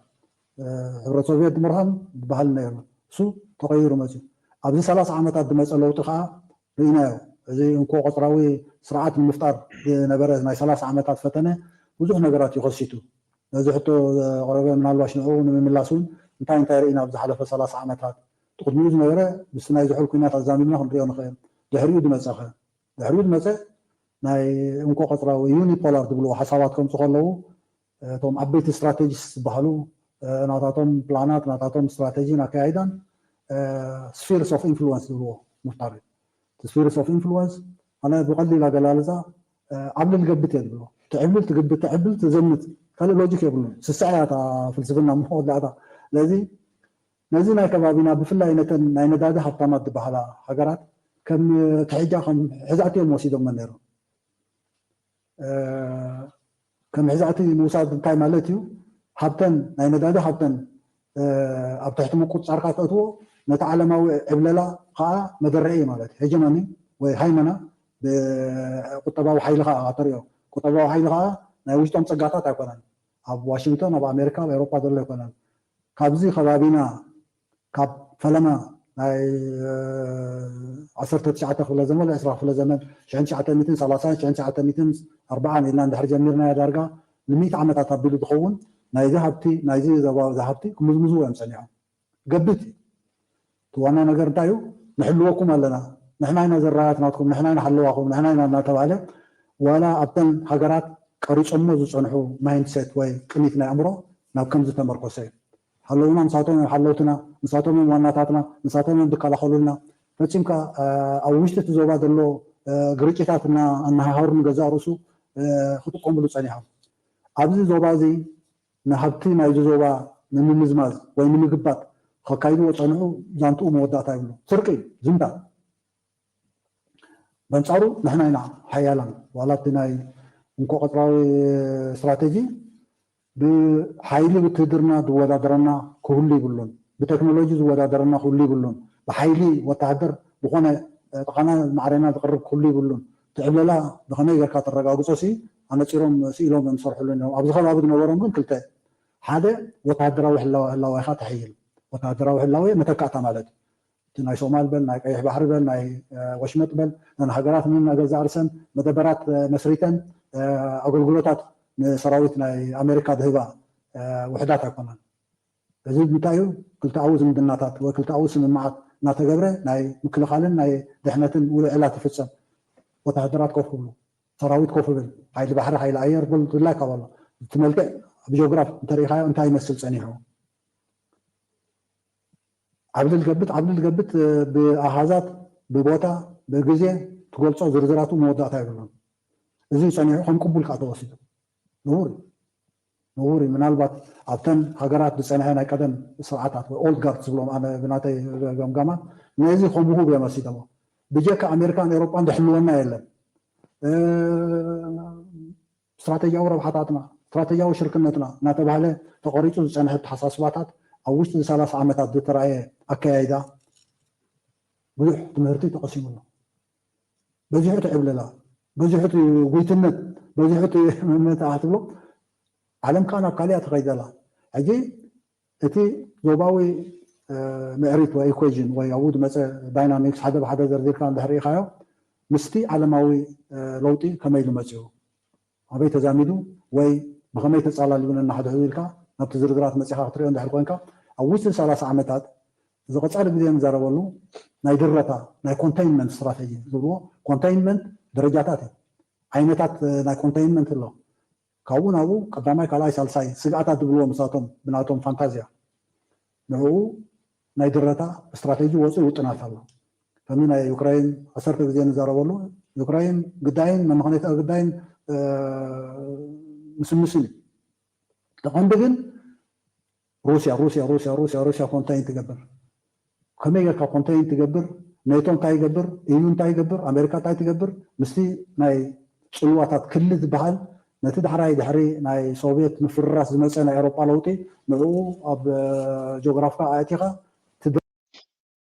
ሕብረት ሶቪየት ዝመርሖም ዝበሃል ነይሩ። እሱ ተቐይሩ መፅዩ። ኣብዚ ሰላሳ ዓመታት ዝመፀ ለውጢ ከዓ ርኢናዮ። እዚ እንኮ ቆፅራዊ ስርዓት ንምፍጣር ዝነበረ ናይ ሰላሳ ዓመታት ፈተነ ብዙሕ ነገራት እዩ ከሲቱ። ነዚ ሕቶ ዘቕረበ ምናልባሽ ንዕኡ ንምምላስ እውን እንታይ እንታይ ርኢና ኣብ ዝሓለፈ ሰላሳ ዓመታት? እቲ ቅድሚኡ ዝነበረ ምስቲ ናይ ዝሑል ኩናት ኣዛሚድና ክንሪኦ ንኽእል። ድሕሪኡ ዝመፀኸ ድሕሪኡ ዝመፀ ናይ እንኮ ቆፅራዊ ዩኒፖላር ዝብልዎ ሓሳባት ከምፁ ከለዉ እቶም ዓበይቲ ስትራቴጂስት ዝበሃሉ ናታቶም ፕላናት ናታቶም ስትራቴጂን ኣካያይዳን ስፊርስ ኦፍ ኢንፍሉወንስ ዝብልዎ ምፍጣር እዩ። ስፊርስ ኦፍ ኢንፍሉወንስ ኣነ ብቐሊል ኣገላልፃ ዓብልል ገብት እየ ዝብሎ። ትዕብልል ትግብት ትዕብልል ትዘምት ካልእ ሎጂክ የብሉን። ስስዐ እያ እታ ፍልስፍና መወዳእታ። ስለዚ ነዚ ናይ ከባቢና ብፍላይ ነተን ናይ ነዳዲ ሃብታማት ዝበሃላ ሃገራት ከም ትሕጃ ከም ሕዛእቲ እዮም ወሲዶመን ነይሮም። ከም ሕዛእቲ ምውሳድ እንታይ ማለት እዩ? ሃብተን ናይ ነዳዲ ሃብተን ኣብ ትሕቲ ምቁፅፃርካ ተእትዎ ነቲ ዓለማዊ ዕብለላ ከዓ መደረዒ ማለት እዩ። ሄጀሞኒ ወይ ሃይመና ብቁጠባዊ ሓይሊ ከዓ ተሪኦ። ቁጠባዊ ሓይሊ ከዓ ናይ ውሽጦም ፀጋታት ኣይኮነን። ኣብ ዋሽንግቶን ኣብ ኣሜሪካ ኣብ ኤሮፓ ዘሎ ኣይኮነን። ካብዚ ከባቢና ካብ ፈለማ ናይ ዓሰርተ ትሽዓተ ክፍለ ዘመን ዕስራ ክፍለ ዘመን ሽሕን ትሽዓተ ሚእትን ሰላሳን ሽሕን ትሽዓተ ሚእትን ኣርባዓን ኢልና እንድሕር ጀሚርናያ ዳርጋ ንሚእቲ ዓመታት ኣቢሉ ዝኸውን ናይዚ ሃብቲ ናይዚ ዞባዊ ሃብቲ ክምዝምዝዎ እዮም ፀኒሖም። ገብት እቲ ዋና ነገር እንታይ እዩ? ንሕልወኩም ኣለና፣ ንሕና ኢና ዘራያት ናትኩም፣ ንሕና ኢና ሓለዋኹም፣ ንሕና ኢና እናተባህለ ዋላ ኣብተን ሃገራት ቀሪፆሞ ዝፀንሑ ማይንድሴት ወይ ቅኒት ናይ ኣእምሮ ናብ ከምዚ ተመርኮሰ እዩ። ሓለውና ንሳቶም እዮም ሓለውትና፣ ንሳቶም እዮም ዋናታትና፣ ንሳቶም እዮም ዝከላኸሉልና። ፈፂምካ ኣብ ውሽጢ እቲ ዞባ ዘሎ ግርጭታት እናሃሃሩ ንገዛእ ርእሱ ክጥቀምሉ ፀኒሖም። ኣብዚ ዞባ እዚ ንሃብቲ ናይዚ ዞባ ንምምዝማዝ ወይ ንምግባጥ ከካይድዎ ፀንሑ ዛንትኡ መወዳእታ ይብሉ። ስርቂ፣ ዝምታ። በንፃሩ ንሕና ኢና ሓያላን። ዋላ እቲ ናይ እንኮ ቀፅራዊ ስትራቴጂ ብሓይሊ ውትህድርና ዝወዳደረና ክህሉ ይብሉን፣ ብቴክኖሎጂ ዝወዳደረና ክህሉ ይብሉን፣ ብሓይሊ ወታሃደር ዝኾነ ጥቓና ማዕሬና ዝቕርብ ክህሉ ይብሉን። እቲ ዕብለላ ብኸመይ ጌርካ ተረጋግፆ ሲ ኣነፂሮም ስኢሎም እዮም ዝሰርሕሉ ነይሮም። ኣብዚ ከባቢ ዝነበሮም ግን ክልተ፣ ሓደ ወታሃደራዊ ህላወ ህላወኻ ተሐይል፣ ወታሃደራዊ ህላወ መተካእታ ማለት እዩ። እቲ ናይ ሶማል በል ናይ ቀይሕ ባሕሪ በል ናይ ወሽመጥ በል ነን ሃገራት ንነገዛእ ርእሰን መደበራት መስሪተን ኣገልግሎታት ንሰራዊት ናይ ኣሜሪካ ዝህባ ውሕዳት ኣይኮናን። እዚ እንታይ እዩ? ክልተኣዊ ዝምድናታት ወይ ክልተኣዊ ስምምዓት እናተገብረ ናይ ምክልኻልን ናይ ድሕነትን ውዕላት ይፍፀም። ወታሃደራት ኮፍ ክብሉ፣ ሰራዊት ኮፍ ይብል፣ ሓይሊ ባሕሪ፣ ሓይሊ ኣየር በል ድላይ ካብ ኣሎ እቲ መልክዕ ኣብ ጂኦግራፍ እንተሪኢኻዮ እንታይ ይመስል ፀኒሑ? ዓብልል ገብት ዓብልል ገብት ብኣሃዛት ብቦታ ብግዜ ትገልፆ ዝርዝራቱ መወዳእታ የብሉን። እዚ ፀኒሑ ከም ቅቡል ከዓ ተወሲዱ። ንቡር እዩ። ንቡር እዩ። ምናልባት ኣብተን ሃገራት ዝፀንሐ ናይ ቀደም ስርዓታት ወይ ኦልድ ጋርድ ዝብሎም ኣነ ብናተይ ገምጋማ ነዚ ከም ውሁብ እዮም ወሲዶሞ። ብጀካ ኣሜሪካን ኤሮጳን ዝሕልወና የለን። ስትራቴጂያዊ ረብሓታትና፣ ስትራቴጂያዊ ሽርክነትና እናተባህለ ተቐሪፁ ዝፀንሐ ኣተሓሳስባታት ኣብ ውሽጢ ሰላሳ ዓመታት ዝተራእየ ኣከያይዳ ብዙሕ ትምህርቲ ተቐሲሙሉ። በዚሑ ትዕብለላ፣ በዚሑ እቲ ጉይትነት፣ በዚሑ እቲ መመት ኣትብሎ ዓለም ከዓ ናብ ካሊኣ ትኸይደላ። ሕጂ እቲ ዞባዊ ምዕሪት ወይ ኢኩዌዥን ወይ ኣብኡ ዝመፀ ዳይናሚክስ ሓደ ብሓደ ዘርዚርካ እንድሕር ርኢኻዮ ምስቲ ዓለማዊ ለውጢ ከመይ ኢሉ መፂኡ ኣበይ ተዛሚዱ ወይ ብኸመይ ተፃላሊቡ ነናሕድሕዱ ኢልካ ናብቲ ዝርዝራት መፂኻ ክትሪኦ እንድሕር ኮይንካ ኣብ ውሽጢ ሰላሳ ዓመታት እዚ ቀፃሊ ግዜ ንዛረበሉ ናይ ድረታ ናይ ኮንቴይንመንት ስትራተጂ ዝብልዎ ኮንቴይንመንት ደረጃታት እዩ። ዓይነታት ናይ ኮንቴይንመንት ኣሎ። ካብኡ ናብኡ ቀዳማይ ካልኣይ ሳልሳይ ስግኣታት ዝብልዎ ምሳቶም ብናቶም ፋንታዝያ ንዕኡ ናይ ድረታ ስትራተጂ ወፅኡ ውጥናት ኣሎ። ከምዚ ናይ ዩክራይን ዓሰርተ ግዜ ንዛረበሉ ዩክራይን ግዳይን መመኸነይታ ግዳይን ምስምስን እዩ። ተቐንዲ ግን ሩስያ ሩስያ ሩስያ ሩስያ ሩስያ ኮንቴይን ትገብር። ከመይ ጌርካ ኮንቴይን ትገብር? ኔቶ እንታይ ይገብር? ኢዩ እንታይ ይገብር? ኣሜሪካ እንታይ ትገብር? ምስቲ ናይ ፅልዋታት ክሊ ዝበሃል ነቲ ዳሕራይ ድሕሪ ናይ ሶቪየት ምፍርራስ ዝመፀ ናይ ኤሮጳ ለውጢ ንዕኡ ኣብ ጂኦግራፍካ ኣእቲኻ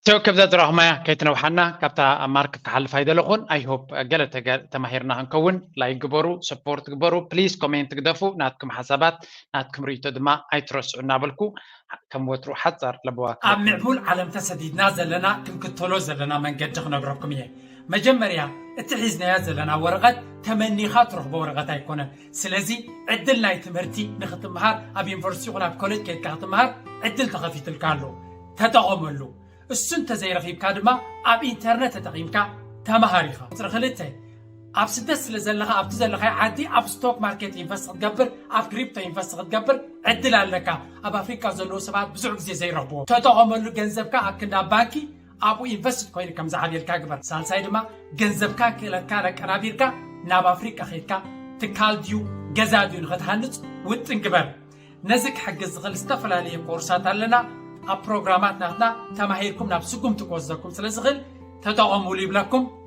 ሸው ከብዛ ዝረኹማያ ከይትነውሓና ካብታ ማርክ ክሓልፍ ኣይደለኹን። I hope ገለ ተማሂርና ክንከውን። ላይክ ግበሩ፣ ሰፖርት ግበሩ፣ ፕሊዝ ኮሜንት ግደፉ። ናትኩም ሓሳባት ናትኩም ርእቶ ድማ ኣይትረስዑ እናበልኩ ከም ወትሩ ሓፃር ለበዋ ኣብ ምዕቡል ዓለም ተሰዲድና ዘለና ክንክተሎ ዘለና መንገዲ ክነግረኩም እየ። መጀመርያ እቲ ሒዝናያ ዘለና ወረቐት ተመኒኻ ትረኽቦ ወረቐት ኣይኮነን። ስለዚ ዕድል ናይ ትምህርቲ ንክትምሃር ኣብ ዩኒቨርሲቲ ይኹን ኣብ ኮሌጅ ከይድካ ክትምሃር ዕድል ተኸፊትልካ ኣሎ። ተጠቐመሉ። እሱ እንተዘይረኺብካ ድማ ኣብ ኢንተርነት ተጠቒምካ ተምሃር ኢኻ። ቁፅሪ ክልተ፣ ኣብ ስደት ስለ ዘለኻ ኣብቲ ዘለኻዮ ዓዲ ኣብ ስቶክ ማርኬት ኢንቨስት ክትገብር ኣብ ክሪፕቶ ኢንቨስት ክትገብር ዕድል ኣለካ። ኣብ ኣፍሪካ ዘለዉ ሰባት ብዙሕ ግዜ ዘይረኽብዎ። ተጠቐመሉ። ገንዘብካ ኣብ ክንዳ ባንኪ ኣብኡ ኢንቨስት ኮይኑ ከም ዝዓብየልካ ግበር። ሳልሳይ ድማ ገንዘብካ ክእለትካ ለቀናቢርካ ናብ ኣፍሪካ ከይድካ ትካል ድዩ ገዛ ድዩ ንክትሃንፅ ውጥን ግበር። ነዚ ክሕግዝ ዝኽእል ዝተፈላለየ ኮርሳት ኣለና። ኣብ ፕሮግራማት ናትና ተማሂርኩም ናብ ስጉምቲ ክወስደኩም ስለ ዝኽእል ተጠቐሙሉ ይብለኩም።